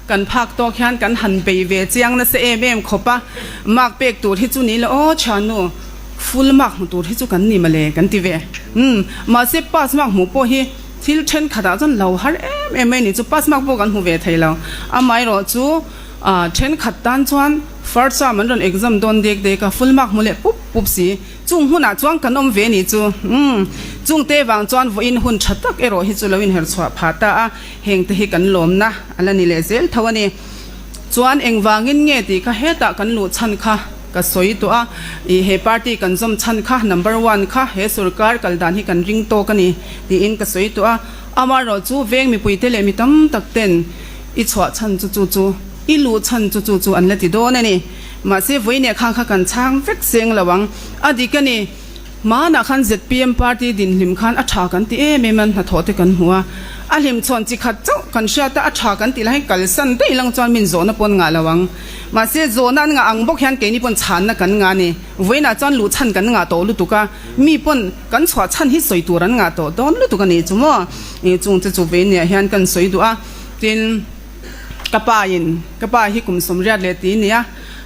kan phak tawk hian kan han bei ve chiang nasa em em khawp a mark pek tur hi chu ni la aw thiannu full mark hmu tur hi chu kan ni mawle kan ti ve umm mahse pass mark hmuh pawh hi Thil thenkhatah chuan lo har em em mai ni chu pass mark pawh kan hmu ve thei lo. Amaherawh chu thenkhat tan chuan first term an rawn exam dawn dek dek a, full mark hmu leh pup pup si. Chung hunah chuan kan awm ve ni chu. Umm chungte vang chuan vawiin hun tha tak erawh hi chu lo inher chhuah phah ta a, hengte hi kan lawmna a la ni leh zel tho a ni. Chuan engvangin nge tih kha hetah kan luh chhan kha ka sawi tawh a, ih he party kan zawm chhan kha number one kha he sorkar kal dan hi kan ring tawk a ni tiin ka sawi tawh a, amaherawh chu veng mipuite leh mi tam tak ten i chhuah chhan chu chu chu i luh chhan chu chu chu an la ti dawn a ni. Mahse vawiineh khang kha kan chhang vek seng lo ang, a dik a ni. Hmanah khan zpm party dinhlim khan a tha kan ti em em a, hnathawh te kan hmu a, a hlimchhawn chi khat chauh kan hriat a, a tha kan tih lai hian kalsan daih lang chuan min zawhna pawn ngah lo ang. Mahse zawhna an ngah ang bawk hian keini pawn chhanna kan ngah a ni. Vawiinah chuan luhchhan kan ngah tawh lutuk a, mi pawn kan chhuah chhan hi sawi tur an ngah tawh dawn lutuk a nih chu maw? Chung chu chu vawiinah hian kan sawi duh a, tin ka pa in ka pa hi kum 84 nia,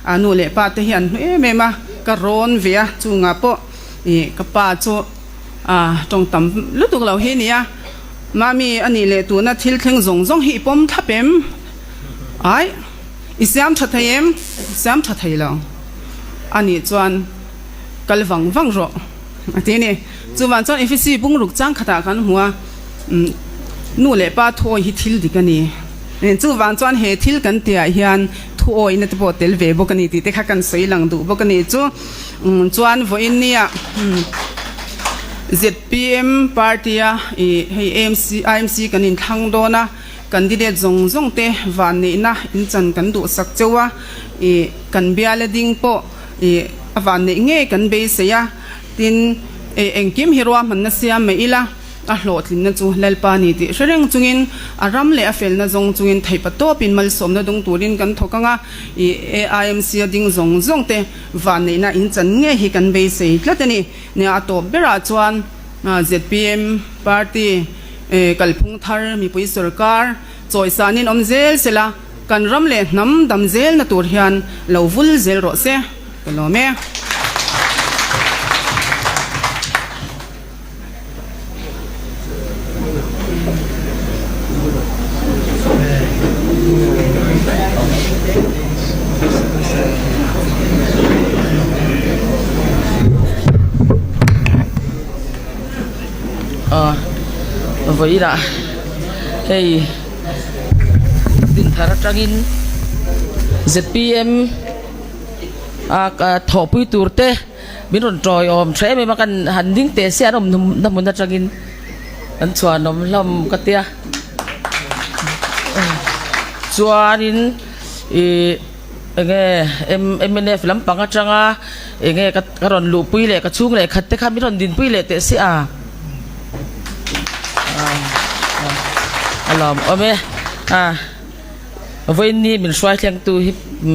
A nu leh pa te hi an hmu em em a, ka rawn ve a, chungah pawh Ih ka pa chu ah tawng tam lutuk lo hi nia. Mami a nih leh tuna thil thleng zawng zawng hi i pawm thlap em? Ai i siam tha thei em? Siam tha thei lo a nih chuan kal vang vang rawh a ti a ni. Chuvang chuan Efesi bungruk chang khatah kan hmu a, nu leh pa thuawi hi thil dik a ni. Chuvang chuan he thil kan tihah hian thuawina te pawh tel ve bawk a ni tih te kha kan sawi lang duh bawk a ni. Chu chuan vawiin nia zpm party a ih hei AMC IMC kan inthlang dawn a, candidate zawng zawng te vanneihna inchan kan duhsak cheu a, ih kan biala ding pawh ih a vanneih ngei kan beisei a. Tin, ei engkim hi ruahmanna siam mai ila, a hlawhtlinna chu Lalpa ni tih hre reng chungin, a ram leh a felna zawng chungin theihpa tawpin malsawmna dung turin kan thawk ang a, i AIMC a ding zawng zawng te vanneihna in chan ngei hi kan beisei tlat a ni. Nia, a tawp berah chuan zpm party kalphung thar mipui sorkar chawisanin awm zel sela, kan ram leh hnam dam zelna tur hian lo vul zel rawh se. Ka lawm e. Vawiinah hei dinthar atangin zpm a thawhpui tur te min rawn tawiawm tha em em a kan han ding teh se an awm na hmun atangin an chhuanawm hlawm ka tia chuanin ih enge mnf lampang atanga enge ka rawn luhpui leh ka chhung leh khat te kha min rawn dinpui leh teh se a a lawmawm e a. Vawiinni min hruai thlengtu hi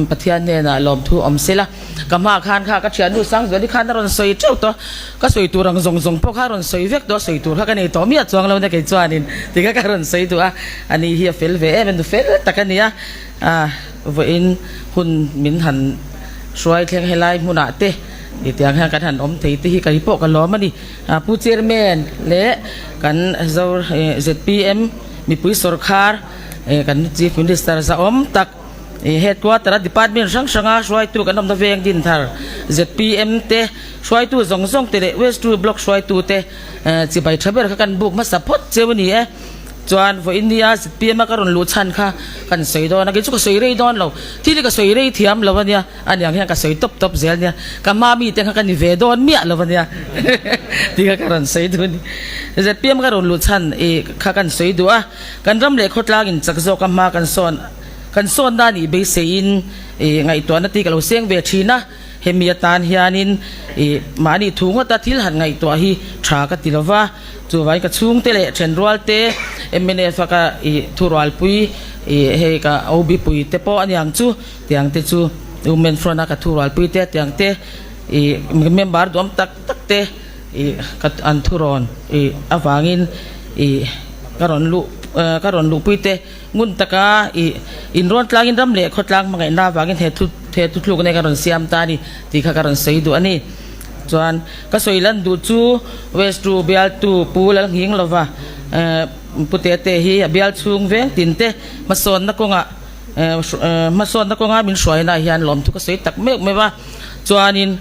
Pathian hnenah lawmthu awm se la, ka hma khan kha ka thiannu Sangzuali khan a rawn sawi teuh tawh, ka sawi tur ang zawng zawng pawh kha a rawn sawi vek tawh, a sawi tur kha ka nei tawh miah chuang lo na kei chuanin ti kha ka rawn sawi duh a, ani hi a fel ve em a, nu fel tak a ni a, vawiin hun min han hruai thleng helai hmunah te tiang hian kan han awm thei te hi kei pawh ka lawm a ni, Pu Chairman leh kan ZPM mipui sawrkhar. Kan Chief Minister zahawm tak Headquarter a department hrang hranga hruaitu kan awmna veng din thar zpm te hruaitu zawng zawng te leh West Two Block hruaitu te chibai tha ber kha kan buk hmasa phawt cheu a ni e. Chuan vawiin nia zpm a ka rawn luh chhan kha kan sawi dawn a, kei chu ka sawi rei dawn lo, thil hi ka sawi rei thiam lo a nia. A niang hian ka sawi tawp tawp zel nia, ka hma mite kha ka ni ve dawn miah lo ania tih kha ka rawn sawi duh a ni. Zpm ka rawn luh chhan i kha kan sawi duh a, kan ram leh khawtlang in chak zawk a hma kan sawn kan sawn na nih beiseiin i ngaihtuahna tih ka lo seng ve thin a, hemi atan hianin i mahni thu ngawta thil han ngaihtuah hi tha ka ti lova, chuvangin ka chhungte leh thenrualte mnf a ka i thurualpui i hei ka OB pui te pawh aniang chu. Tiang te chu Women Front a ka thurualpui te tiang te ih member duam tak tak te ih ka an thurawn ih avangin ih ka rawn luh ka rawn luhpui te ngun taka ih inrawn tlangin ram leh khawtlang hmangaihna avangin he thu he thuthluk nei ka rawn siam ta a ni tih kha ka rawn sawi duh a ni. Chuan ka sawi lan duh chu West Ru bialtu Pu Lalnghinglova Pu Tete hi a bial chhung veng tin te hmasawnna kawngah Hmasawnna kawnga min hruaina hian lawmthu ka sawi tak meuh meuh a, chuanin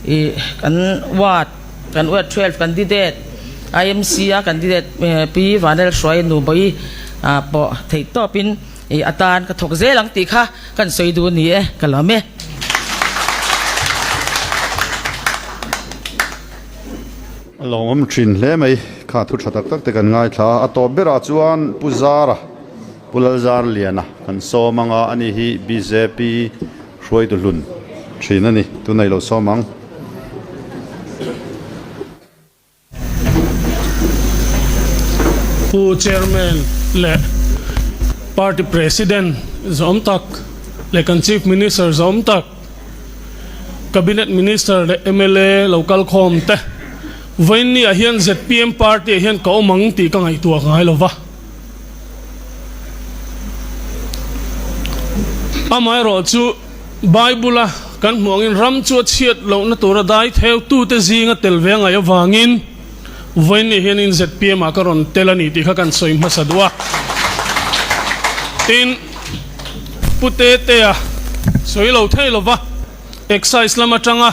ih kan ward kan ward 12 candidate IMC a candidate Pi Vanel Hruai nu Bawi ah pawh theih tawpin ih atan ka thawk zel ang tih kha kan sawi duh a ni e, ka lawm e. A lawmawm thin hle mai, kha thu tha tak tak te kan ngaithla a, a tawp berah chuan Pu Zara Pu Lalzarliana kan sawm ang a, ani hi bjp hruaitu hlun thin a ni, tunah i lo sawm ang. Pu Chairman leh Party President zawm tak leh kan Chief Minister zawm tak, Cabinet Minister leh mla lo kal khawm te, vawiinniah hian zpm Party ah hian ka awm ang tih ka ngaihtuah ngai lo va. Amaherawhchu, Bible-a Kan hmuh angin ram chu a chhiat lohna tura dai theutute zinga tel ve a ngaih avangin vawiin ni hianin zpm ah ka rawn tel a ni tih kha kan sawi hmasa duh a. Tin, Pu Tetea sawi lo thei lova Excise lam atanga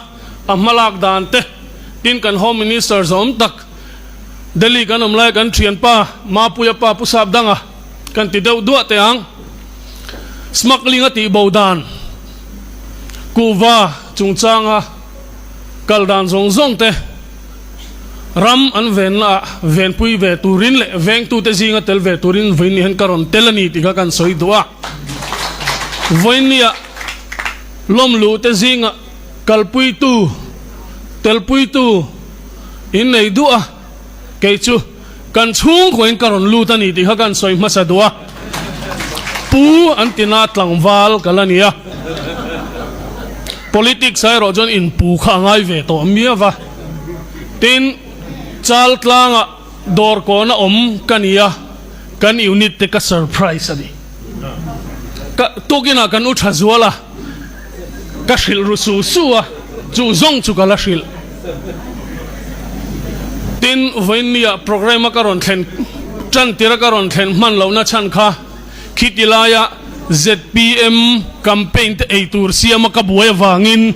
a hmalak dan te, tin kan Home Minister zawm tak Delhi kan awm lai kan thianpa Mapuia pa Pu Sapdanga kan ti deuh duah teh ang. Smuggling a tih bo dan kuhva chungchanga kal dan zawng zawng te ram an venna ah venpui ve turin leh vengtute zinga tel ve turin vawiin hian ka rawn tel a ni tih kha kan sawi duh a. Vawiinniah lawmluh te zinga kalpuitu, telpuitu in nei duh a, kei chu kan chhungkuain ka rawn lut a ni tih kha kan sawi hmasa duh a, Pu an tina tlangval ka la ni a, politics ah erawh chuan inpu kha a ngai ve tawh miau va, tin Chaltlangah dawr kawna awm ka ni a, kan unit te ka surprise a ni. Ka tukinah kan u tha zual a. Ka hrilh ru su su a, chu zawng chu ka la hrilh. Tin, vawiinnia programme a ka rawn thlen tan tir a ka rawn thlen hman lohna chhan kha khiti laia zpm campaign te ei tur siam a ka buai avangin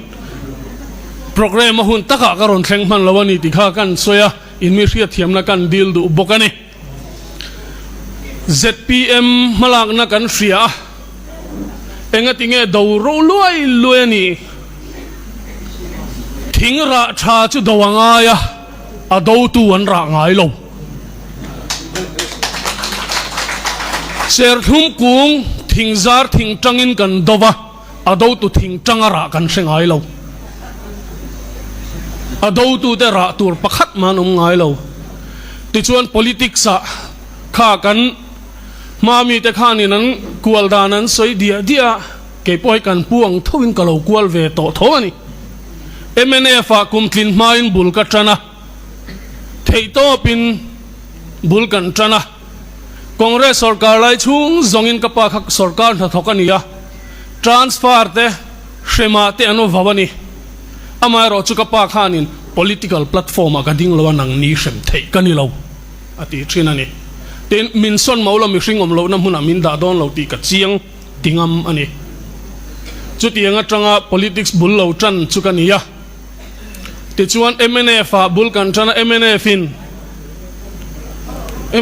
programme a hun takah ka rawn thleng hman lo a ni tih kha kan sawi a, in mi hriatthiamna kan dil duh bawk a ni. Zpm hmalakna kan hria a, engati nge do ro luai luai a ni? Thing rah tha chu do a ngai a, a dotu an rah ngai lo. Serthlum kung thing zar thing tangin kan do va, a dotu thing tanga rah kan hre ngai lo. A dotute rah tur pakhat mah an awm ngai lo. Tichuan politics ah kha kan hma mite khanin an kual dan an sawi diah diah a, kei pawh hi kan pu ang thoin ka lo kual ve tawh tho a ni. Mnf ah kum tlin hmain bul ka tan a, theihtawpin bul kan tan a. Congress sorkar lai chhung zawngin ka pa kha sorkar hnathawk a ni a, transfer te, hremah te an awm vau a ni. Amaherawh chu ka pa khanin political platform ah ka ding lo a nang ni hrem theih ka ni lo a ti thin a ni. Tin, min sawn mo lo mihring awm lohna hmunah min dah dawn lo tih ka chiang ti ngam a ni. Chutiang atanga politics bul lo tan chu ka ni a. Tichuan mnf ah bul kan tan a, mnf in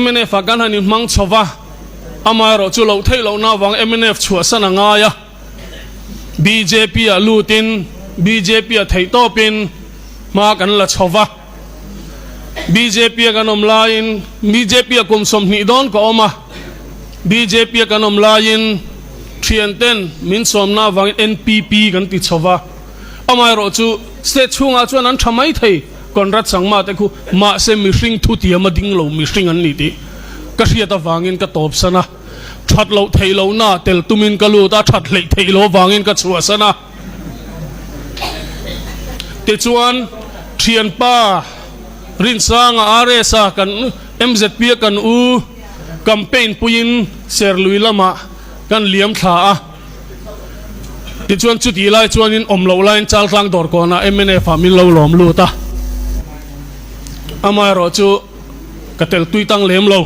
mnf ah kan han inhmang chho va, amaherawh chu loh theih lohna avang mnf chhuahsan a ngai a, bjp ah lutin bjp ah theihtawpin hma kan la chho va, bjp a kan awm laiin bjp ah kum 20 dawn ka awm a, bjp a kan awm laiin thianten min sawmna avangin npp kan ti chho va. Amaherawh chu state chhungah chuan an tha mai thei, Conrad Sangma te khu mahse mihring thutiam a ding lo mihring an ni tih ka hriat avangin ka tawpsan a, that loh theih lohna tel tumin ka lut a, that hleih theih loh avangin ka chhuahsan a. Tichuan thianpa Rinsanga RS-a kan MZP-a kan u campaign puiin Serlui lamah kan liam thla a. Tichuan chutih lai chuanin awm loh laiin Chaltlang dawr kawnah mnf ah min lo lawm lut a, amaherawh chu ka tel tui tang lem lo.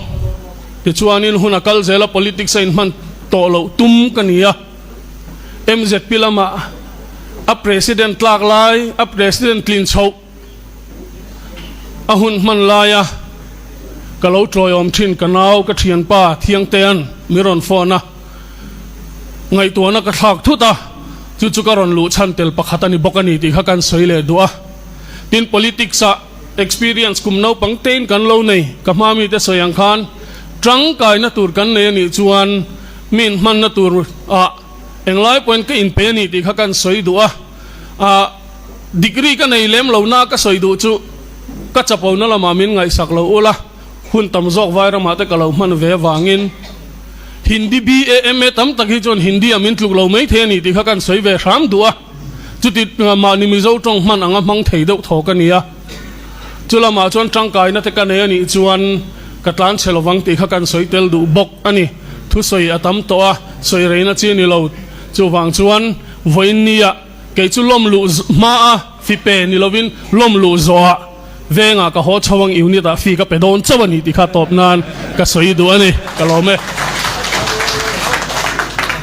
Tichuanin hun a kal zel a, politics a inhman tawh loh tum ka ni a, mzp lamah a president tlak lai, a president tlin chhoh a hun hman laia ka lo tawiawm thin ka nau ka thianpa Thiangtean min rawn phone a, Ngaihtuahna ka thlak thut a, chu chu ka rawn luh chhan tel pakhat a ni bawk a ni tih kha kan sawi leh duh a. Tin, politics ah experience kum naupang tein kan lo nei, ka hma mite sawi ang khan tangkaina tur kan nei a nih chuan mi inhmanna tur ah englai pawhin ka inpe a ni tih kha kan sawi duh a. Ah, degree ka nei lem lo na ka sawi duh chu ka chapona lamah min ngaihsak lo ula. Hun tam zawk vai ramah te ka lo hman ve avangin Hindi BA MA tam tak hi chuan Hindi ah min tluk lo mai thei a ni tih kha kan sawi ve hram duh a, chuti mahni Mizo tawng hman anga hmang thei deuh thaw ka ni a, chu lamah chuan tangkaina te ka nei a nih chuan ka tlan chhe lovang tih kha kan sawi tel duh bawk a ni. Thusawi a tam tawh a, sawi reina chi a ni lo, chuvang chuan vawiin nia. Kei chu lawm luh hma a fi pe ni lovin lawm luh zawhah vengah ka haw chho ang unit ah fi ka pe dawn chauh a ni tih kha tawp nan ka sawi duh a ni. Ka lawm e.